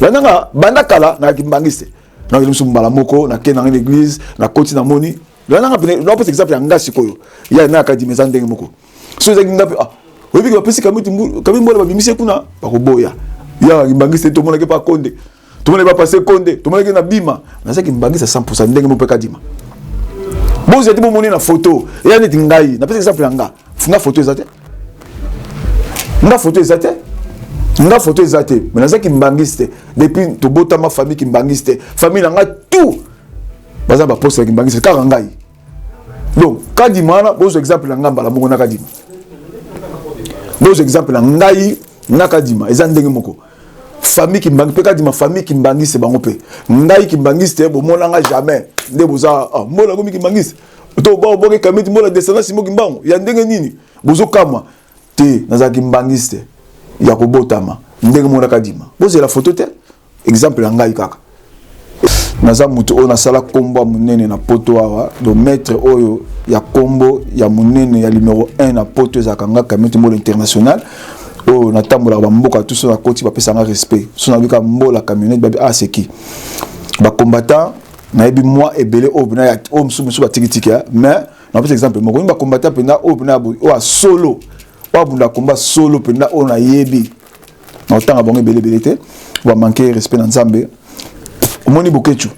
landanga banda kala na kimbangisi nakende mosusu mbala moko nakende nanga na église nakoti namoni landanga pene napesa exemple ya nga sikoyo ya na akadimi eza ndenge moko so ezalaki nga mpe ah oyebi ke bapesi kami mbola babimisi ye kuna bakoboya ya kimbangisi te tomonaki pa konde tomonaki bapase konde tomonaki na bima naza kimbangisi ya 100 ndenge moko mpe kadima bozela te bomoni na photo eya neti ngai napesa exemple ya nga nga photo eza te nga photo eza te nga photo eza te mais naza kimbangisi te depuis tobotama famille kimbangisi te famille na nga tout baza baposte ya kimbangisi kaka ngai donc kadima wana bozwa exemple na ngai mbala moko na kadima bozwa exemple na ngai na kadima eza ndenge moko famille kimbangi mpe kadima famille kimbangiste bango mpe ngai kimbangiste bomona nga jamais nde boza ah, mbola komi kimbangiste to boboke kamiti mbola descendance simo kimbangu ya ndenge nini bozokamwa te nazala kimbangiste ya kobotama ndenge mona kadima bozela foto te exemple ya ngai kaka naza moto oyo nasala nkombo ya monene na poto awa do maître oyo ya nkombo ya monene ya numero 1 na poto ezalaka nga camion mbola international oyo natambolaka bamboka tu so nakoti bapesa nga respect so nabika mbola camionnette babi ah c'est qui bacombattant nayebi mwa ebele oyo mpena oyo mosusu mosusu batikitiki mais napesa exemple moko bacombattant mpenza oyo mpena oyo ya solo oyo abunda combat solo mpenza oyo nayebi na otanga bango ebele ebele te ba manquer respect na nzambe omoni bokechu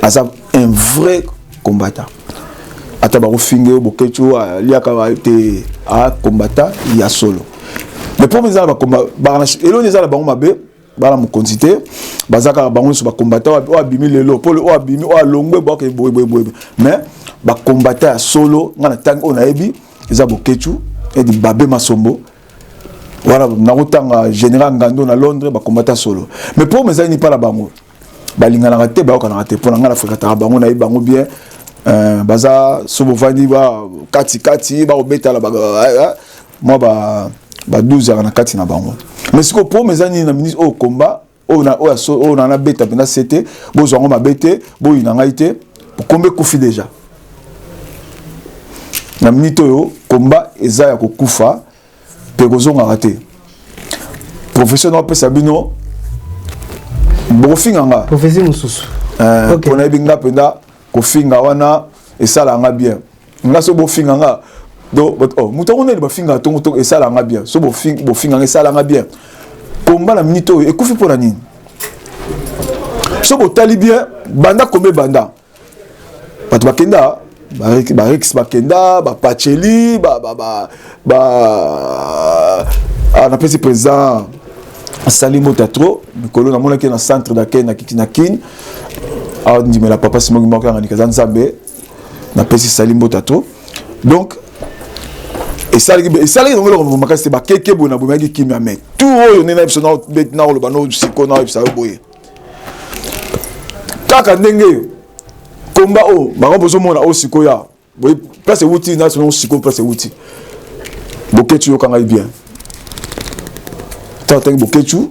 aza un vrai combattant ata bakofinga yo bokechu aliaka te a combattant ya solo mais mpo eza na bakomba eloni eza na bango mabe bana mokonzi te baza kaka bango nyonso bacombattant oyo abimi lelo mpo oyo abimi oyo alongwe boke boye boye boye mais bacombattant ya solo ngai na ntangi oyo nayebi eza bokechu edi babe masombo wana nakotanga général ngando na londres bakombata solo mais problème ezali ni mpa na bango balinganaka te bayokanaka te mpo na ngai nafrekataka bango nayebi bango bien euh, baza so bovandi ba kati kati bakobetala eh, eh, mwa ba ba 12 yaka na kati na bango mais sikoyo problème eza nini na ministre oyo combat oyo na oyo oyo na nabeta mpenza se te bozwa yango mabe te boyina ngai te kombe ekufi déjà. Na minute oyo combat eza ya kokufa mpe kozongaka te. Professeur na opesa bino bokofinga nga. Prophétie mosusu. Eh, okay. Pona yebi nga mpenza kofinga wana esala nga bien. Nga so bofinga nga do oh, moto yango nani bafinga tongo tongo esala nga bien. So bofinga nga esala nga bien. Combat na minute oyo ekufi mpo na nini? So botali bien banda kombe banda. Bato bakenda ba Rex bakenda ba Pacheli ba ba ba ba ah, napesi président asali mota trop mikolo namonaki na centre d'accueil na na Kin andimela papa Simon Kimbangu yanga nika nzambe napesi sali mbota trop donc esalaki esalaki yango eloko makasi te bakeke boye na bomeyaki kimia mais tout oyo nde na biso nakoloba no siko nakoyebisa yo boye kaka ndenge komba oyo bango bozomona oyo sikoyo awa boye place ewuti na sino sikoyo place ewuti boketshu yoka ngai bien ntango atangi boketshu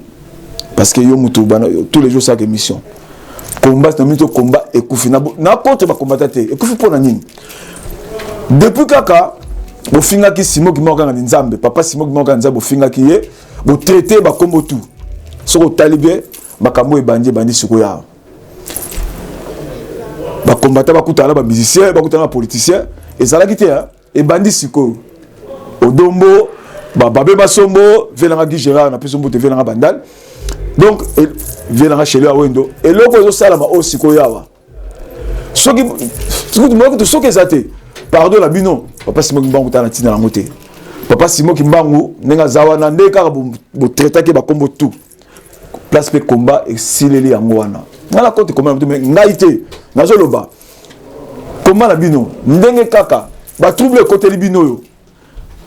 parce que yo moto tous les jours osalaka émission combat na minute combat ekufi na contre bakombata te ekufi mpo na nini depuis kaka bofingaki simo kimoko kaka na nzambe papa simo kimoko kaka nzambe bofingaki ye botraite bakombo tout soki otali bien makambo ebandi ebandi sikoyo awa bakombata bakutana na bamusicien bakutana na bapoliticien ezalaki te ebandi sikoyo odombo babe basombo vie nanga guy gérard napesi mbote vie nanga bandal donc vie nanga shelo ya wendo eloko ezosalama oyo sikoyo awa soki kutu soki eza te pardon na bino papa simo kimbangu tala na ntina yango te papa simo kimbangu ndenge aza wana nde kaka botraitaki bakombo tout place mpe combat esileli yango wana ngai na kote combat na bino me ngai te nazoloba combat na bino ndenge kaka batrouble ekoteli bino oyo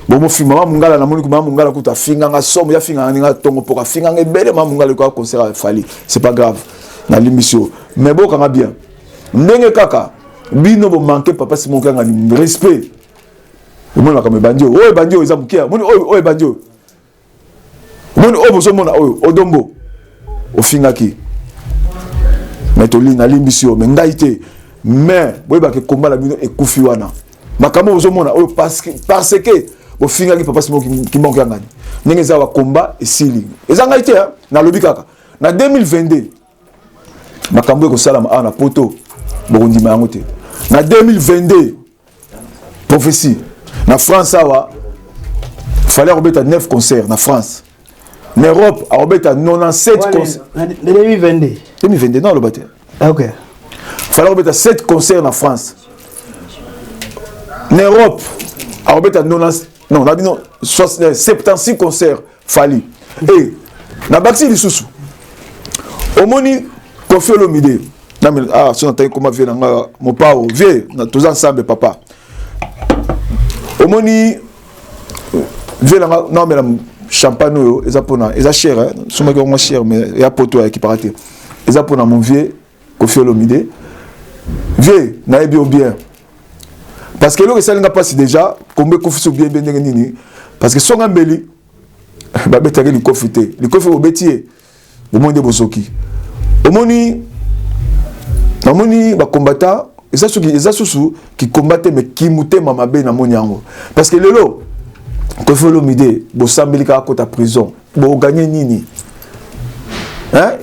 bomofi mama mungala namoni mama mungala kutu afinganga somo ya finganga ndenge tongo mpoka afinganga ebele mama mungala ekoya concert ya fali c'est pas grave nalimbisi yo mais bokanga bien ndenge kaka bino bomanke papa simon kanga respect omoni makambo ebandi oyo oyo ebandi oyo eza moke omoni oyo ebandi oyo omoni oyo bozomona oyo odombo ofingaki me toli nalimbisi yo me ngai te mais boyebaka ekomba na bino ekufi wana makambo bozomona oyo parce que bofingaki papa simo kimbangu ya ngani ndenge eza bakomba esili eza ngai te nalobi kaka na 2022 makambo ekosalama awa na poto bokondima yango te na 2022 prophétie na france awa fallait akobeta 9 concert na france na europe akobeta 97 concert 2022 2022 non aloba te ok fallait akobeta 7 concert na france na europe akobeta 90 non na bino 76 concert fali e nabakisi lisusu omoni kofi olomide ah so natangi koma vie na nga mopao vie toza ensemble papa omoni vie na nga naomela champagne oyo eza mpona eza cher somaki yango cher mais ya poto ya ekipaka te eza mpona mon vieux Koffi Olomide vieux nayebi yo bien parce que eloko esali nga mpasi déjà kombo ekufi so bien bien ndenge nini parce que songa mbeli babetaki likofi te likofi bobeti ye bomoni nde bozoki omoni namoni bakombata eza soki eza susu kikomba te me kimutema mabe namoni yango parce que lelo Koffi Olomide bosambeli kaka kota prison boganye nini hein?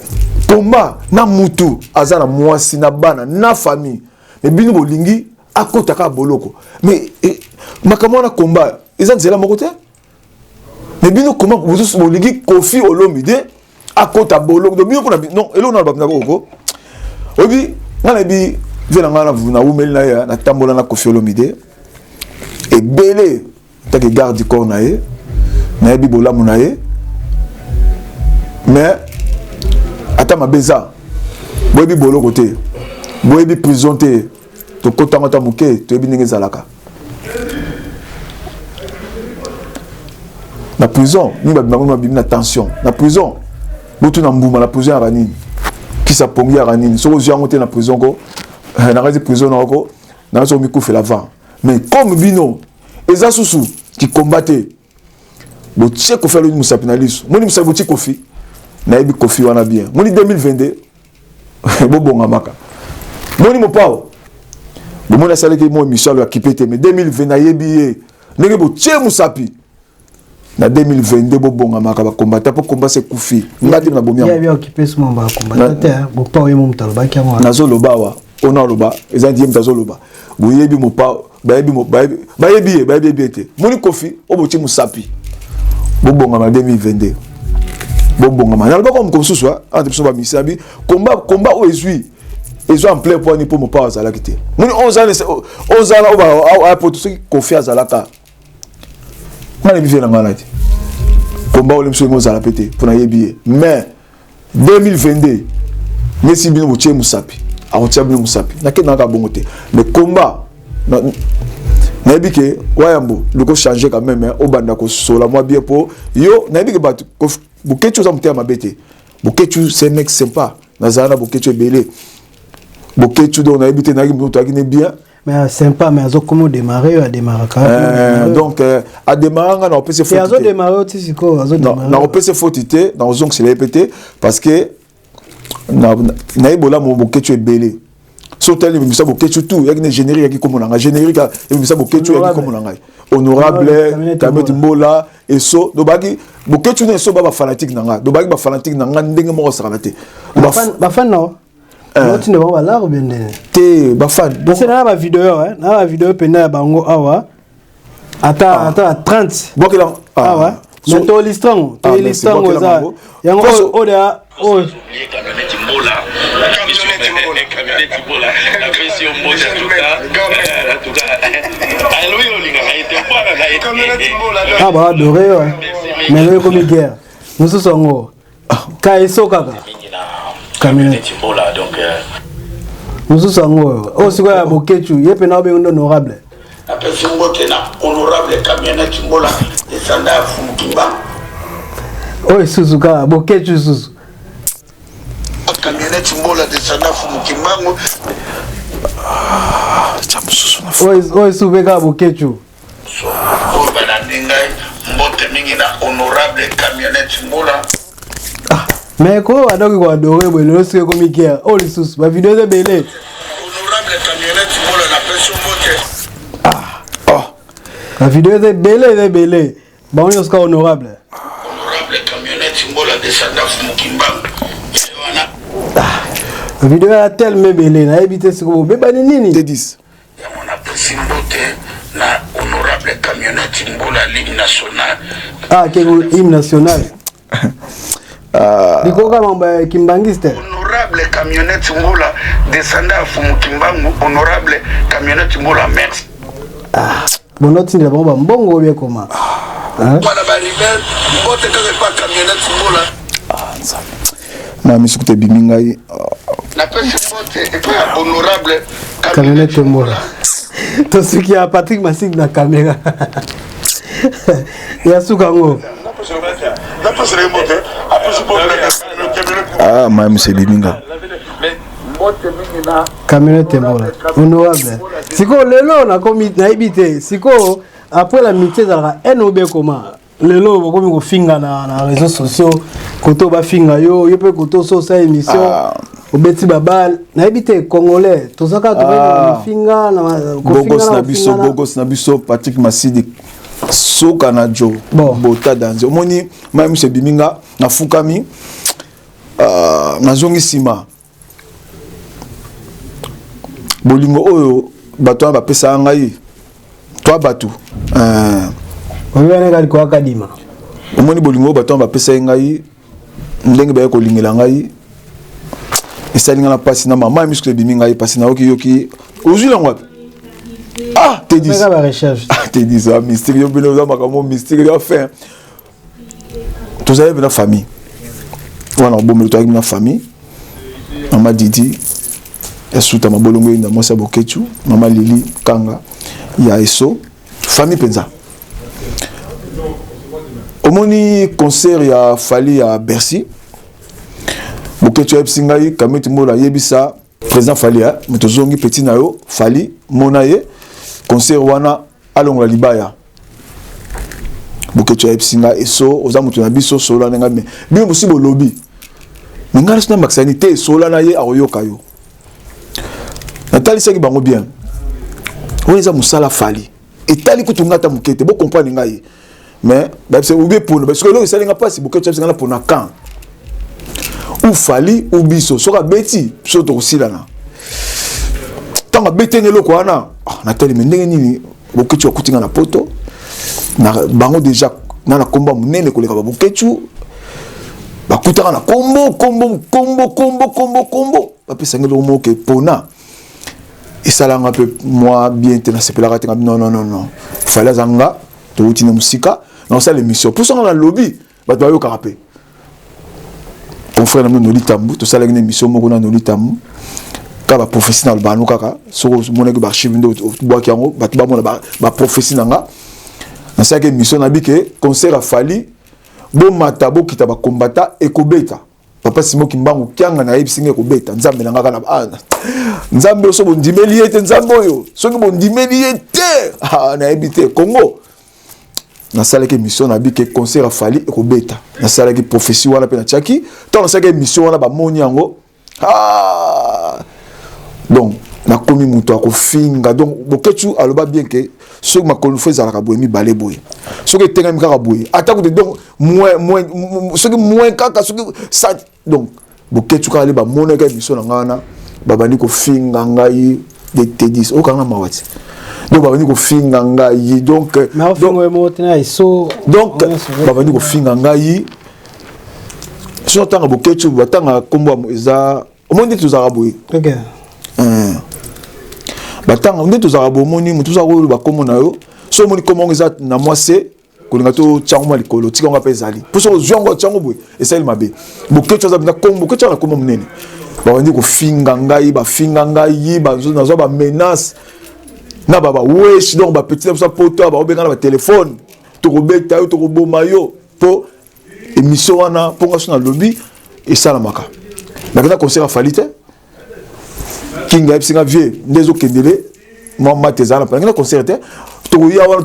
combat na mutu aza na mwasi na bana na famille me bino bolingi akota kaka boloko me eh, makambo wana combat eza nzela moko te me bino koma bolingi Koffi Olomide akota boloko donc bino mpona non eloko na na koko oyebi ngai nayebi vie na ngai nawumeli na ye natambola na Koffi Olomide ebele take garde du corps na ye nayebi bolamu na ye mais ata mabe eza boyebi boloko te boyebi prison te tokotango ata moke toyebi ndenge ezalaka na prison mingi babimaka babimi na tension na prison botuna mbuma na prison yaka nini kisa pongi yaka nini soki ozwi yango te na prison ko eh, nakati prison na ko nakati soki omikufela avant mais comme bino eza susu kikomba te botie kofi alobi mosapi na liso moni mosapi botie kofi nayebi kofi wana bien moni 2022 bobongamaka moni mopao Bomoni asalaki mo émission alo akipe te mais 2020 nayebi ye ndenge botie mosapi na 2022 bobongamaka bakombata mpo komba se ekufi nga te nabomi nazoloba awa oyo naloba eza nti ye moto azoloba boyebi mopa bayebi bayebi ye bayebi ye te moni kofi oyo botie mosapi bobongama 2022 bobongama nalobaka moko mosusu entre biso bamisi nabi komba komba oyo ezwi ezwa ampleur mpo ani mpo mopao azalaki te moni ozala oyo aya poto soki kofi azalaka nga nayebi vie na ngai na te komba oyo biso ozala mpe te mpo nayebi ye mais 2022 nesi bino botie mosapi akotia bino mosapi nakendaka bongo te mais komba nayebi ke wayambo loko change quand même obanda kosola mwa bien mpo yo nayebi ke bato boketshu oza motema mabe te boketshu c'est un mec sympa nazala na boketshu ebele boketshu donc nayebi te nayaki moto toyaki ne bien mais euh, sympa mais azokoma odémarre oyo adémarraka euh, donc euh, adémarra nga nakopesa faute azodémarre oti sikoyo azodémarre nakopesa faute te nakozongisela ye mpe te parce que naye bolamu boketshu ebele so otali ebimisa boketshu tout yaki na générique yaki kombo na ngai générique ebimisa boketshu yaki kombo na ngai honorable kameti mbola eso donc baki boketshu na eso ba bafanatique na ngai donc baki bafanatique na ngai ndenge moko osakana te bafan nao eh. otinda bango balaro bien ndenge te bafan parce na ba video na ba video penda ya bango awa ata ah. ata 30 bwakela ah. awa mais tolistra yango ah, tolistra yango eza yango oyo deya oyo ah baadore yo mais loyo ekomi guerre mosusu yango ka eso kaka camionnette euh. mosusu yango oyo oyo sikoyo ya bokecu ye mpena obengi nde honorable napesi mbote na honorable camionnette mbola esanda ya fumukimbangu oyo lisusu kaka bokecu lisusu camionnette mbola desanda fumukimbangu oyo lisusu mpe kaka bokecu oyo balandi ngai mbote mingi na honorable camionnette mbola ah, mais ko adoki koadore boye lelo soki ekomi guerre oyo lisusu bavideo eza ebele honorable camionnette mbola napesi mbote ah, oh. bavideo eza ebele eza ebele bango nyonso kaka honorable honorable camionnette mbola descendance mokimbangu wana ah, video ya telme ebele nayebi te sikoyo bobebani nini T10 Yango napesi mbote na honorable camionnette Mbola l'hymne national. Ah, ke hymne national. Ah. Likoka mambo ya kimbangiste. Honorable camionnette Mbola descendant ya Fumu Kimbangu honorable camionnette Mbola merci. Ah, bono tindela bango ba mbongo bien koma. Hein? Bana ba rebelle mbote kaka epa camionnette Mbola. Ah, nzambe. Na misu kutu ebimi ngai. Napesi mbote epai ya honorable camionnette Mbola. Tosuki ya Patrick Masik na caméra. ya suka yango. Ah, ma misu ebimi ngai. Camionnette Mbola. Honorable. Sikoyo lelo nakomi nayebi te. Sikoyo après la mitié ezalaka haine ou bien comment? lelo bokomi kofinga na, na réseaux sociaux kote bafinga yo yo mpe kote oso osala émission ah. obeti babale nayebi te congolais toza kaka ah. tofinga bogos na biso bogos na biso patrick masidi soka na jo bon. bota danze omoni mai miso ebimi nga nafukami uh, nazongi nsima bolingo oyo bato wana bapesaka ngai toi bato eh. omoni bolingo oyo bato wana bapesaki ngai ndenge baye kolingela ngai esali ngai na mpasi na mama ya miso ebimi ngai mpasi nayoki yoki ozwi yango wapi ah tedis ah tedis ah mystique yo bino oza makambo mystique yo fin tozali mpena famille wana obomeli tozalaki na famille mama didi ya suta mabolongo ye na mwasi ya bokechu mama lili kanga ya eso famille mpenza omoni concert ya fali ya bercy bokechu ayebisi ngai kameti mbola ayebisa président fali moto ozongi petit na yo fali mona ye concert wana alongola libaya boketshu ayebisi nga eso oza moto na biso solola na ngai me bino bosi bolobi me ngai naso nambakisa nini te solola na ye akoyoka yo natalisaki bango bien. Oyo eza mosala Fally. Etali kutu nga ata moke te, bo comprendre ngai. Mais bayebisa oubie pona, parce que eloko esali nga mpasi Boketshu ayebisa nga na pona camp. Ou Fally ou biso, soki abeti biso tokosilana. Ntango abeti nga eloko wana, ah, natali me ndenge nini Boketshu akuti nga na poto na bango déjà na na kombo monene koleka ba Boketshu bakutaka na kombo kombo kombo kombo kombo kombo bapesa nga eloko moko ke pona esalanga mpe mwa bien te nasepelaka te non non non non Fally aza nga towuti na mosika nakosala émission mposo nga nalobi bato bayokaka mpe confrère na bino Noli Tambu tosalaki na émission moko na Noli Tambu kaka baprophétie na lobano kaka soki omonaki baarchive nde obwaki yango bato bamona baprophétie na nga nasalaki émission nabi ke concert ya Fally bomata bokita bakombata ekobeta papa Simon Kimbangu Kianga nayebisi ngai ekobeta nzambe na nga kaka ah, nzambe oyo so bondimeli ye te nzambe oyo soki bondimeli ye te ah, nayebi te Congo nasalaki émission na bike concert ya Fally ekobeta nasalaki prophétie wana mpe natiaki ntango nasalaki émission wana bamoni yango ah! Donc nakomi moto akofinga. Donc Boketshu aloba bien ke soki makolo fo ezalaka boye mibale boye, soki etengami kaka boye ata kutu donc moins moins soki moins kaka soki sa donc Boketshu kaka nde bamonaki émission na ngai wana babandi kofinga ngai de tedis okanga mawa ti donc babandi kofinga ngai donc donc babandi kofinga ngai soki otanga Boketshu batanga nkombo eza omoni nde tozalaka boye batanga nde tozalaka boye omoni moto ozala koloba nkombo na yo so omoni nkombo yango eza na mwa se kolinga totyango mwa likolo tika yango mpe ezali mpo soki ozwi yango otyango boye esali mabe. Boketshu aza mpenza kombo, Boketshu aza na kombo monene. Babandi kofinga ngai, bafinga ngai, nazwa bamenace na babawesh donc bapetit na biso ya poto baobenga na batelefone tokobeta yo tokoboma yo mpo émission wana mpo nga so nalobi esalamaka. Nakenda concert ya Fally te, King ayebisi nga vie nde ezokendele mwa mate ezala na nakenda concert te tokoya wana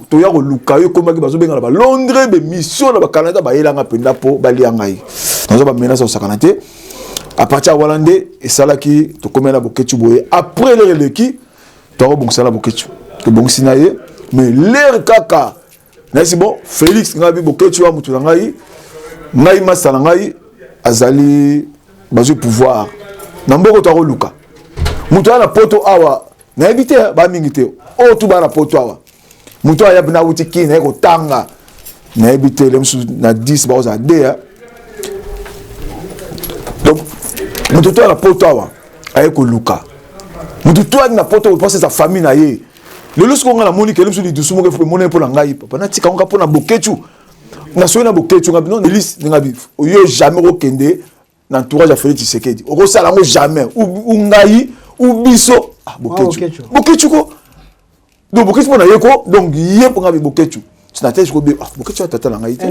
toya koluka yo ekomaki bazobenga na balondres bemission na bacanada bayelanga mpenza mpo balia ngai nazwa bamenace kosakana te. À partir ya wana nde esalaki tokomela na Boketshu boye. Après l'heure eleki tokobongisa na Boketshu, tobongisi na ye mais l'heure kaka nayesi bon Félix ngai bi Boketshu wa motu na ngai ngai masa na ngai azali bazwi pouvoir na mboko tokoluka moto aya na poto awa nayebi te bamingi te oyo tu baa na poto awa moto aya mpena awuti kini naye kotanga nayebi te le mosusu na 10 bakozala de donc moto to ya na poto awa aye koluka moto to ayaki na poto mposa eza famille na ye. Lelo sikoyo ngai namoni kele mosusu lidusu moko emonani mpo na ngai papa natika ngo mpo na Boketshu nasoki na Boketshu ngai non Elise ndenge bi yo jamais okokende na entourage ya Félix Tshisekedi okosala yango jamais ou ngai ou biso ah, Boketshu Boketshu ko donc Boketshu mpo na ye ko donc ye mpo ngai bi Boketshu na tete ko bi ah Boketshu tata na ngai te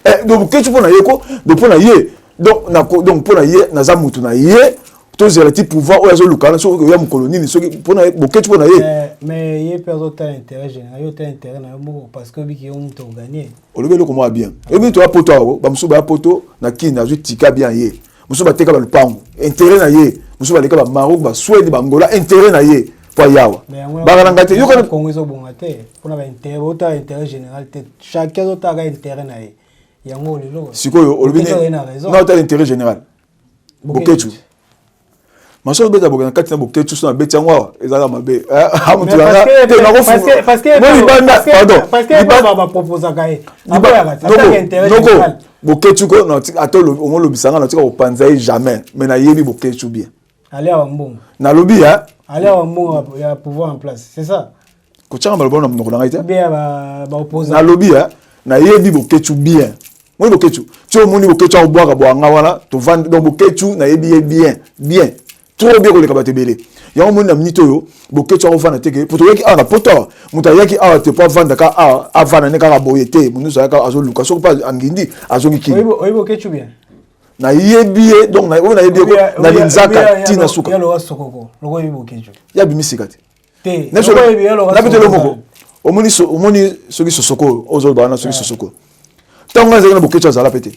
eh donc Boketshu mpo na ye ko donc mpo na ye donc na donc mpo na ye naza mutu na ye tozela ti pouvoir oyo azoluka wana soki oya mokolo nini soki mpona Boketshu mpo na ye. Mais ye mpe azotala intérêt général, yo otala intérêt na yo moko parce que obiki yo moto oganye. Olobi eloko moko ya bien. Oyebi toya poto awa bamosusu baya poto na kini azwi tika bien ye mosusu bateka balupango intérêt na ye mosusu baleka bamaroc baswede bangola intérêt na ye mpo ayawa baka na ngai te yokana Congo ezobonga te mpona baintérêt otala intérêt général te, chacun azotalaka intérêt na ye yango lelo. Sikoyo olobi na otala intérêt général Boketshu maso obeta boke na kati na Boketshu so nabeti yango awa ezalaka mabe libanda pardon Boketshu ko ata ongolobisa nga natika kopanza ye jamais mais nayebi Boketshu bien. Nalobi ya pouvoir en place, c'est ça. Kotyanga maloba na monoko na ngai te nalobi ya nayebi Boketshu bien. Moni Boketshu ti omoni Boketshu akobwaka bwanga wana tovandi donc Boketshu nayebi ye bien bien trop bien koleka bato ebele. Yango omoni na minute oyo Boketshu akovanda te ke po toyaki awa na poto awa moto ayaki awa te po avanda ka awa avanda ne kaka boye te moto nyonso ayaka azoluka soki mpe angindi azongi kini. Nayebi ye donc oyo nayebi ye na linzaka ntina suka ya bimisika te nabi te moko omoni omoni soki sosoko oyo ozoloba wana soki sosoko ntango ngai ezalaki na Boketshu azala pe te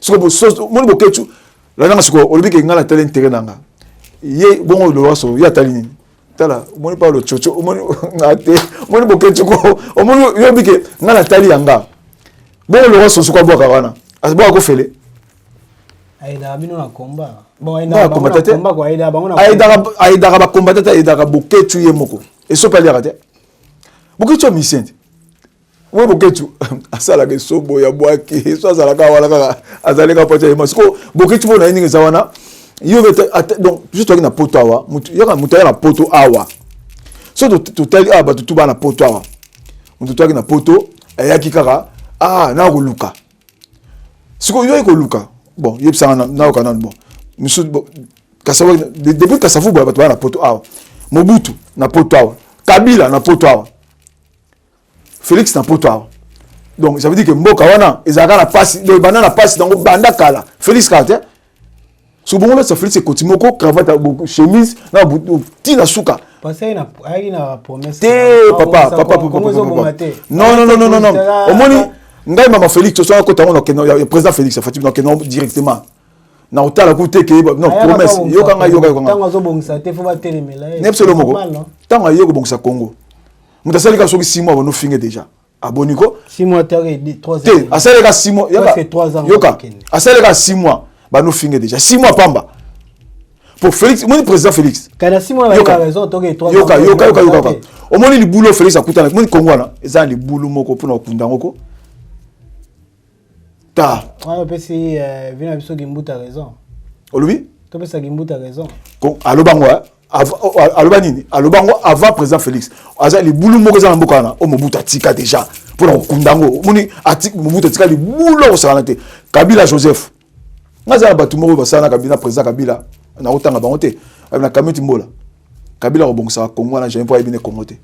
sikoyo omoni Boketshu landanga sikoyo olobi ke ngai natali intérêt na nga ye bongo oloba so ye atali nini. Tala, omoni Paulo Chocho, omoni nga te, omoni Boketshu ko, omoni yo bike nga na tali yanga. Bongo Laurent Soso ko abwaka wana. Abwaka ko fele. Aidaka bino na combat. Bon, aidaka bango na combat ko, aidaka bango na aidaka aidaka ba combattant te, aidaka Boketshu ye moko. Esopi aliaka te. Boketshu ya musicien te. Oyo Boketshu asalaka esobo ya bwaki, so azalaka wana kaka azali kaka pocha yema. Siko Boketshu mpo na ye ndenge eza wana, yo donc biso toyaki na poto awa, mutu yaka mutu aya na poto awa. So totali awa bato tu bana poto awa. Mutu toyaki na poto ayaki kaka ah na koluka. Siko yo koluka. Bon, yebisanga na nayoka nanu bon. Misu bon Kasavu depuis Kasavu bato bana na poto awa. Mobutu na poto awa. Kabila na poto awa. Felix na poto awa. Donc ça veut dire que mboka wana ezalaka na pasi, donc banda na pasi donc banda kala. Felix kala te. So bongo là Felix ekoti moko cravate chemise na ti na suka. Parce que ayaki na promesse. Te papa, papa papa papa. Non non non non non. Omoni ngai mama Felix so akota ngo na ya président Felix Fatih na kende directement. Na otala ku te ke non promesse yoka ngai yoka yoka ngai. Tango azobongisa te faut batelemela ye. Nepso moko. Tango aye kobongisa Congo. Moto asali kaka soki 6 mois bano finge déjà. Aboni ko? 6 mois te 3 ans. Te asali kaka 6 mois yoka. Yoka. Asali kaka 6 mois bano finge déjà. 6 mois pamba. Pour Félix, moni président Félix. Kana 6 mois ba raison toke 3 ans. Yoka yoka yoka yoka. Omoni libulu Félix akutana, moni Congo wana eza libulu moko pona okunda ngoko. Ta. Wana opesi euh, vina biso Kimbuta raison. Olobi? Topesa Kimbuta raison. Ko aloba ngo aloba nini? Aloba ngo avant président Félix. Aza libulu moko eza na mboka wana, o Mobutu atika déjà pona kokunda ngo. Omoni atika Mobutu atika libulu akosakana te. Kabila Joseph. Nga za na bato moko basala na Kabila président Kabila na kotanga bango te. Na Kamiti Mbola. Kabila akobongisaka Congo wana jamais po ayebi ne Congo te.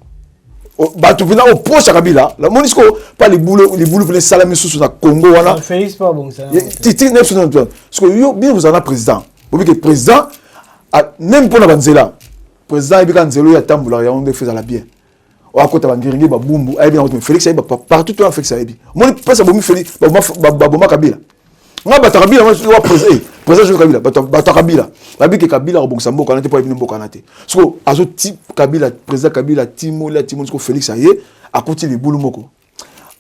Bato mpena oproche ya Kabila namoni sikoyo pa libulu libulu mpena esalami susu na Congo wana sikoyo yo bino bozala na président bobike président meme mpo na banzela président ayebi kaka nzela oyo atambolaka yango nde fo ezala bien oyo akota bangiringi babumbu ayebi yango te Félix ayebi partout to Félix ayebi omoni mpasi abomi Félix baboma Kabila nga bato ya Kabila wa président eh, président Joseph Kabila bato ya Kabila babi ke Kabila akobongisa mboka wana te mpo ayebi mboka wana te siko azoti Kabila président Kabila timoli atimoli siko Félix aye akoti libulu moko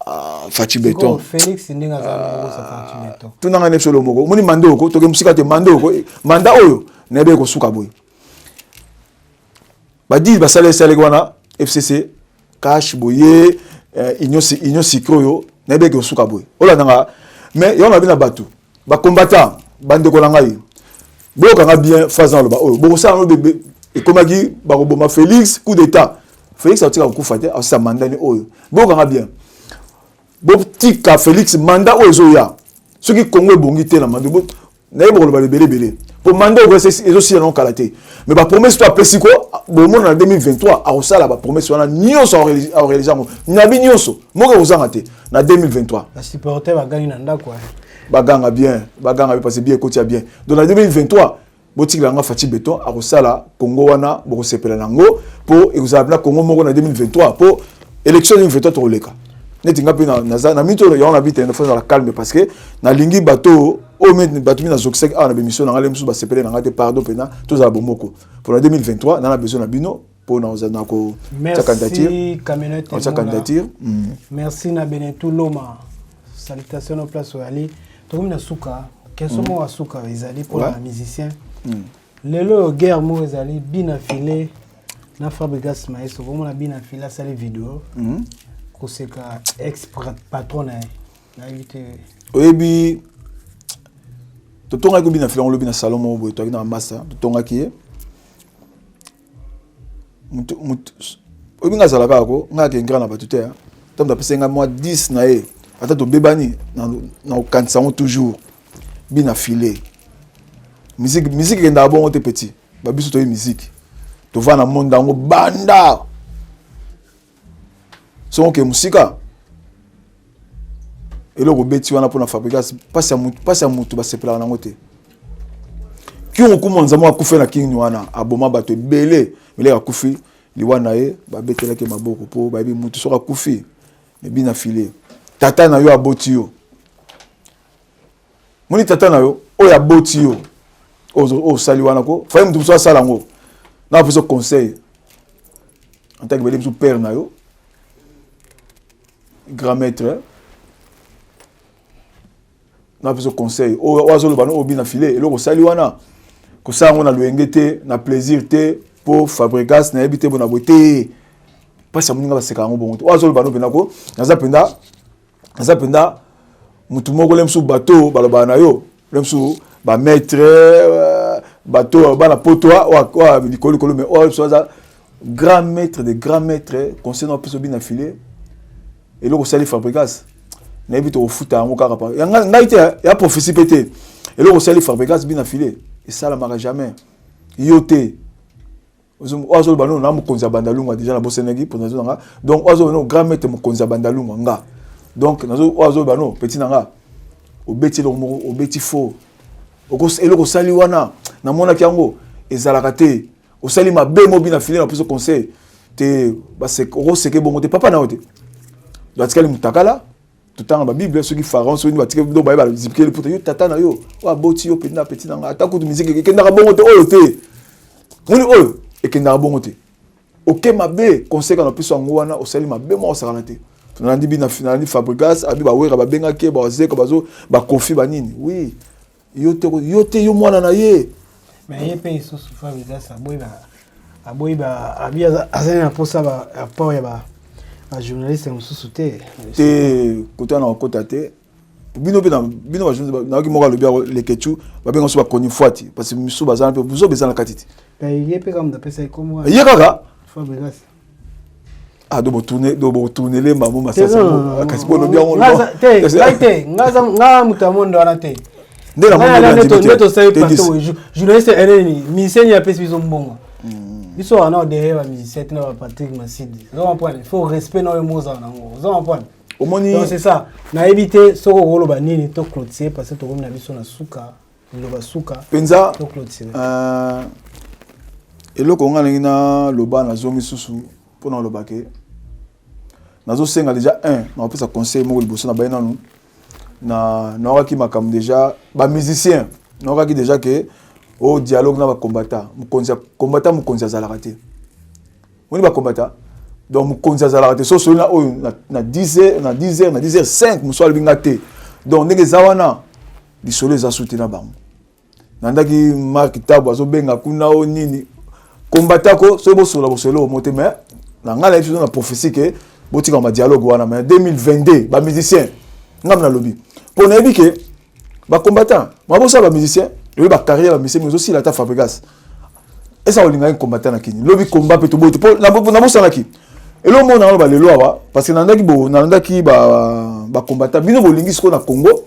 ah, Fatshi Beton Félix ndenge aza Fatshi Beton tunanga ne solo moko omoni manda oko toke mosika te manda oko manda oyo nayebi ekosuka boye badili basala esaleki wana FCC cash boye eh, union union sacrée oyo nayebi eke osuka boye olanda nga mais yango nabi na bato bacombattant bandeko na ngai boyokanga bien phrase na aloba oyo bokosala yango ekomaki bakoboma Félix coup d'état Félix akotika kokufa te asisa mandat ni oyo boyokanga bien botika Félix mandat oyo ezoya soki Congo ebongi te na mandat naye bokoloba ebele ebele po mandat oyo ezosila nango kala te mais bapromesse to apesi ko bomona na 2023 akosala bapromesse wana nyonso akorealize yango nabi nyonso moko ekozanga te na 2023 basupporter bagangi na ndako baganga bien baganga bien parce que bien ekoti ya bien donc na 2023 botikela nga Fatshi Beton akosala Congo wana bokosepela nango po ekozala mpena Congo moko na 2023 po élection 2023 tokoleka neti nga mpe naza na minute oyo yango na bite faut nazala calme parce que nalingi bato oyo bato mi nazokisaki awa na bemission na ngai le mosusu basepele na ngai te pardon mpena tozala bomoko mpo na 2023 na na besoin na bino mpo na kotia candidature kotia candidature merci na Benetou Loma salutation na place oyali tokomi na suka question moko ya suka ezali mpona musicien lelo oyo guerre moko ezali bina filet na Fabregas Maestro komona bina filet asali video koseka ex patron na ye nayebi te oyebi totongaki kobina filet olobi na salon moko boye toyaki na masa totongaki ye mutu mutu oyebi nga azala kaka ko nga ake ngra na bato te ntango apesi nga mwa 10 na ye ata tobebani na kokanisa yango toujours bina filet musique musique ekendaka bongo te petit babiso toyebi musique tovanda na monde yango banda soki oke mosika eloko obeti wana mpona fabrigas mpasi ya motu basepelaka nango te kiungu kuma nzambe akufi na kini wana aboma bato ebele meleki akufi liwa na ye babetelaki maboko mpo bayebi motu soki akufi ebi na file tata na yo aboti yo moni tata na yo oyo aboti yo oyo osali wana ko faye motu mosusu asala yango na apesa conseil. En tant que bele biso père na yo, grand maître, na biso conseil oyo azoloba no obi na filet eloko osali wana kosala yango na loyenge te na plaisir te mpo fabrigas nayebi te bona boye te mpasi ya moninga baseka yango bongo te oyo azoloba no mpenza ko naza mpenza naza mpenza motu moko le mosusu bato balobaka na yo le mosusu bamaître euh, bato bana poto oyo likolo likolo mais oyo mosusu aza grand maître de grand maître conseil na opesa obi na filet eloko osali fabrigas nayebi tokofuta yango kaka pa ngai te ya prophétie mpe te eloko osali fabrigas bina filet esalamaka jamais yo te oyo azoloba no na mokonzi ya bandalungwa déjà nabosanaki mpo nazo nanga donc oyo azoloba no grand maître mokonzi ya bandalungwa nga donc oyo azoloba no petit na nga obeti eloko moko obeti faux eloko osali wana namonaki yango ezalaka te osali mabe mobi na file na poso conseil te okoseke bongo te papa na yo te donc atikali mutakala totanga babible soki pharaon soki batiki do baye bazipikeli puta yo tata na yo oyo aboti yo peti na peti na nga ata kutu miziki ekendaka bongo te oyo te moni oyo ekendaka bongo te oke mabe conseil kana opesa yango wana osali mabe moko osakana te nalandi bina nalandi fabrigas abi bawera babengaki ye bazeka bazo bakofi banini oui yo te yo te yo mwana na ye mais ye mpe lisusu fabrigas aboyi aboyi abi azali na mposa apport ya bajournaliste mosusu te te kota na kokota te bino mpe bino bajournaliste nayoki moko alobi yango lekechu babenga biso bakonifuati parce que misusu baza mpe buzoba eza na kati te ye mpe kaka moto apesa ye kombo ye kaka fabrigas ah do botourne do botourne le mamo masasa kasi bolobi yango te ngai te nga moto ya mondo wana te nde na nde tosali plateau journaliste eneni musicien apesi biso mbongo hmm. biso wana derrière ba musicien te na ba Patrick Masidi oza comprendre il faut respect na oyo mozala nango oza comprendre omoni donc c'est ça nayebi te soki okoloba nini to clôturer parce que tokomi na biso na suka liloba suka mpenza euh, eloko ngai nalingi naloba nazongi susu mpo na koloba ke nazosenga déjà un nakopesa conseil moko liboso na baye nanu na naokaki makambo déjà bamusicien naokaki déjà ke o oh, dialogue na bacombatant mokonzi combattant mokonzi azalaka te omoni bacombatant donc mokonzi azalaka te so osoli na oyo na 10 heures na 10 heures na 10 heures 5 mosusu alobi nga te donc ndenge eza wana lisolo eza su te na bango nandaki mark tabo azobenga kuna o nini kombatako soki bosola bosolo omo te mais na ngai nayebi na prophétie ke botika ma dialogue wana mais 2022 bamusicien ngai nalobi mpo nayebi ke bacombattant mabosala bamusicien lobi bacarrière bamusicien mais ozosila ata fabrigas esa olingaki combattant na kini lobi combat mpe toboyi te mpo nabosanaki eloko moko naloba lelo awa parce que nalandaki bo nalandaki bacombattant bino bolingi sikoyo na congo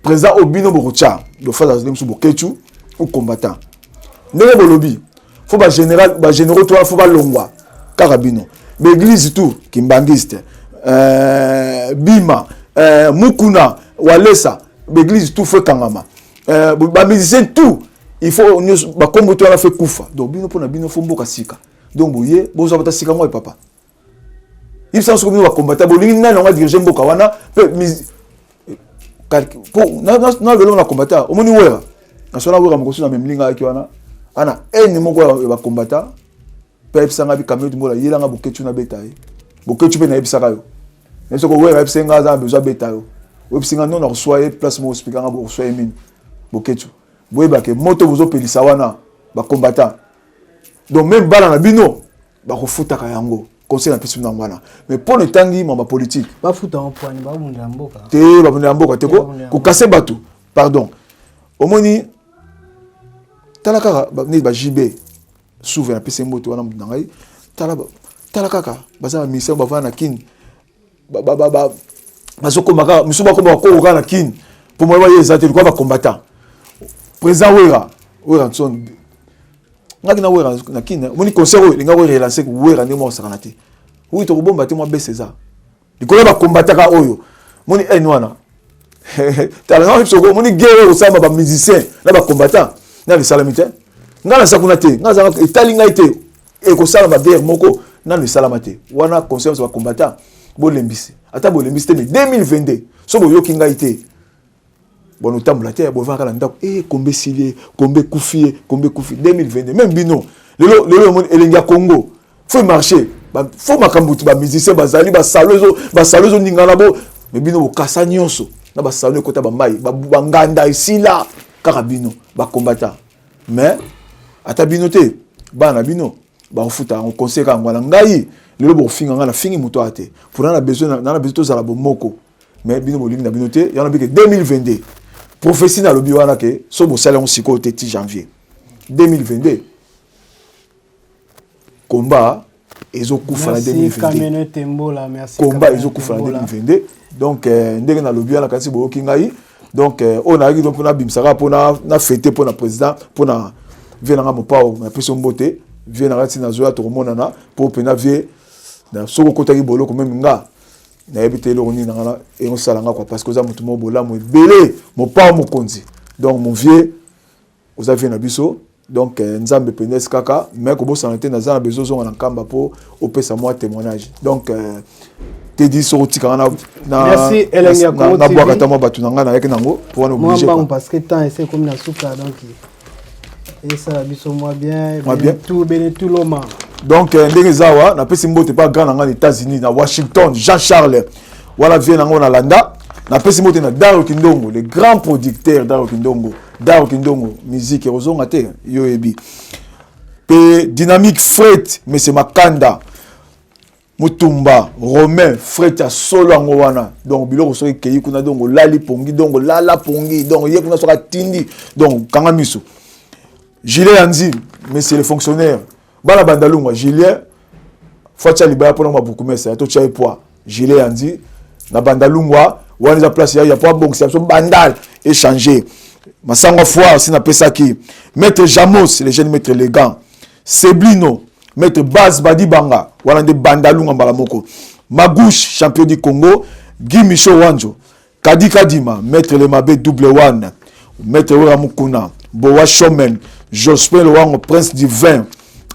président oyo bino bokotya dofaz azali mosusu boketshu ou combattant ndenge bolobi fo bagénéral bagénéraux to wana fo balongwa kaka bino baeglise tout kimbangiste euh, bima euh, mukuna walesa baeglise tout fo ekangama euh, bamusicien tout il faut nyonso bakombo to wana fo ekufa donc bino mpo na bino fo mboka sika donc boye bozwa bata sika ngoi papa yebisa soki bino bakombata bolingi nani yango adirige mboka wana mpe nalelo na kombata omoni wera naswana wera mokosi na memlinga ayaki wana ana haine moko ya bakombata mpe ayebisa ngai bikamio timbola yelanga bokecu nabeta ye bokecu mpe nayebisaka yo nayebi soki wera ayebisa ngai aza na besoin abeta yo oyebisi ngai non nakoswa ye place moko explika ngai bokoswa ye mini bokecu boyebake moto bozopelisa wana bacombattant donc meme bana na bino bakofutaka yango conseil napesi bino yango wana mais mpo na etangi mamba politique bafuta yango pwani babundela mboka te babundela mboka te kokase bato pardon omoni tala kaka neti ba jb souve napesi mbote wana moto na ngai tala tala kaka baza ba ministère bavanda na kini bazokoma kaka mosusu bakoma bakoko kaka na kini mpo moye baye eza te likoa bacombattant président wera wera nson ngaki na wera na kini omoni concert oyo elingaki orelance wera ndenge moko osakana te wi tokobomba te mwa bese eza likolo ya bacombataka oyo moni haine wana tala nga biso omoni guerre oyo kosalama bamusicien na bacombattant nano esalami te ngai naza kuna te ngai azanga etali ngai te ekosalama guerre moko nano esalama te wana conscience bacombattant bolembisi ata bolembisi te mais 2022 so boyoki ngai te bon otambola te bovanda kaka na ndako e kombe esili ye kombe ekufi ye kombe ekufi 2022 même bino lelo lelo omoni elengi ya congo faut marcher Fo makambo ti bamusicien bazali basalo basalo ezoningana bo me bino bokasa nyonso na basalo ekota bamai banganda esila kaka bino bakombata mais ata bino te bana na bino bakofuta yango conseil kaka yango wana ngai lelo bokofinga ngai nafingi moto aya te mpona na besoin na besoin tozala bomoko mais bino bolingi na bino te yango nabike 2022 prophétie nalobi wana ke so bosali yango sikoyo te ti janvier 2022 combat ezokufa na 2022 combat ezokufa na 2022 donc euh, ndenge nalobi wana kasi boyoki ngai donc euh, oyo nayaki donc mpona abimisaka mpo na fete mpo na président mpo na vie na ngai mopao napesi yo mbote vie na ngai ntina nazoya tokomonana mpo mpena vie soki okotaki boloko meme nga nayebi te eloko nini na ngai ekosala nga kua parce que oza moto moko bolamu ebele mopao mokonzi donc mon vieux oza vie na biso donc euh, nzambe mpenza esi kaka mais kobosana te naza na besoin ozonga na nkamba mpo opesa mwa témoignage donc euh, tedi soki otikanga nabwaka ata mwa bato na ngai nayaki nango mpo wana oblige parce que temps esi ekomi na suka donc esala biso mwa bien mwa bien tout bene tout loma donc euh, ndenge eza awa napesi mbote mpa grand na ngai na états-unis na washington jean charles wana vie nango nalanda napesi mbote na dario kindongo le grand producteur dario kindongo dario kindongo musique ekozonga te yo oyebi mpe dynamique fret mese makanda mutumba romain fret ya solo yango wana donc biloko soki ekei kuna donc olali pongi donc olala pongi donc ye kuna soki atindi donc kanga miso julien yanzi monsieur le fonctionnaire bana bandalungwa julien fo atya libaya mpona mabukumesa ya totya ye poids julien yanzi na bandalungwa wana eza place ya po abongisa biso bandal échanger masango foire osi napesaki maître jamos le jeune maître élégant seblino maître base badibanga wana nde bandalunga mbala moko magouche champion du congo guy micho wanjo kadi kadima maître le mabe double one maître wera mukuna bowa shomen jospin lowango prince du vin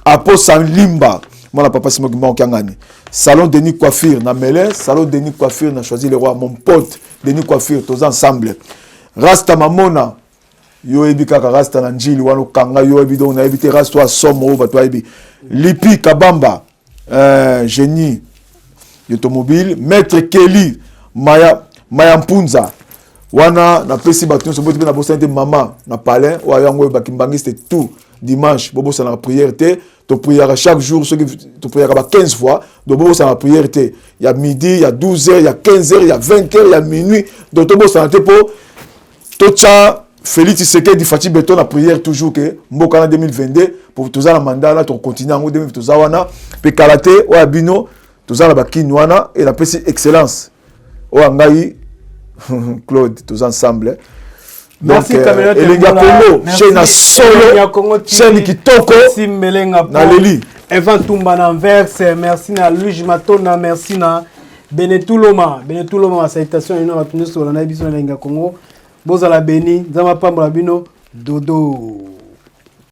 apo sanlimba mwana papa simo kimbangu kiangani salon denis coiffure na mele salon denis coiffure na choisi le roi mon pote denis coiffure toza ensemble rasta mamona yo oyebi kaka rasta na njili wana okanga yo oyebi donc nayebi te rasta oyo asomo oyo bato bayebi lipi kabamba euh, génie d'automobile maître kelly maya, maya mpunza wana napesi bato nyonso boti mpe nabosani te mama na palin oyo yango oyo bakimbangiste tout dimanche bobosanaka prière te topriaka chaque jour soki topriaka ba 15 fois donc bobosana prière te ya midi ya 12 heures ya 15 heures ya 20 heures ya minuit donc tobosana te mpo totya Félix Tshisekedi Fatshi Beton na prière toujours que mboka na 2022 pour toza na mandat na tokontinue yango 2022 toza wana mpe kala te oyo ya bino toza na bakini wana e napesi excellence oyo ya ngai Claude toza ensemble donc euh, elengi ya Congo chaîne na solo chaîne kitoko naleli Evan Tumba na Anvers merci na Luigi Matona merci na Benetuloma, Benetuloma, salutation ino bato nyonso bolanda biso na elengi ya Congo. Bozala beni, Nzambe apambola bino. Dodo.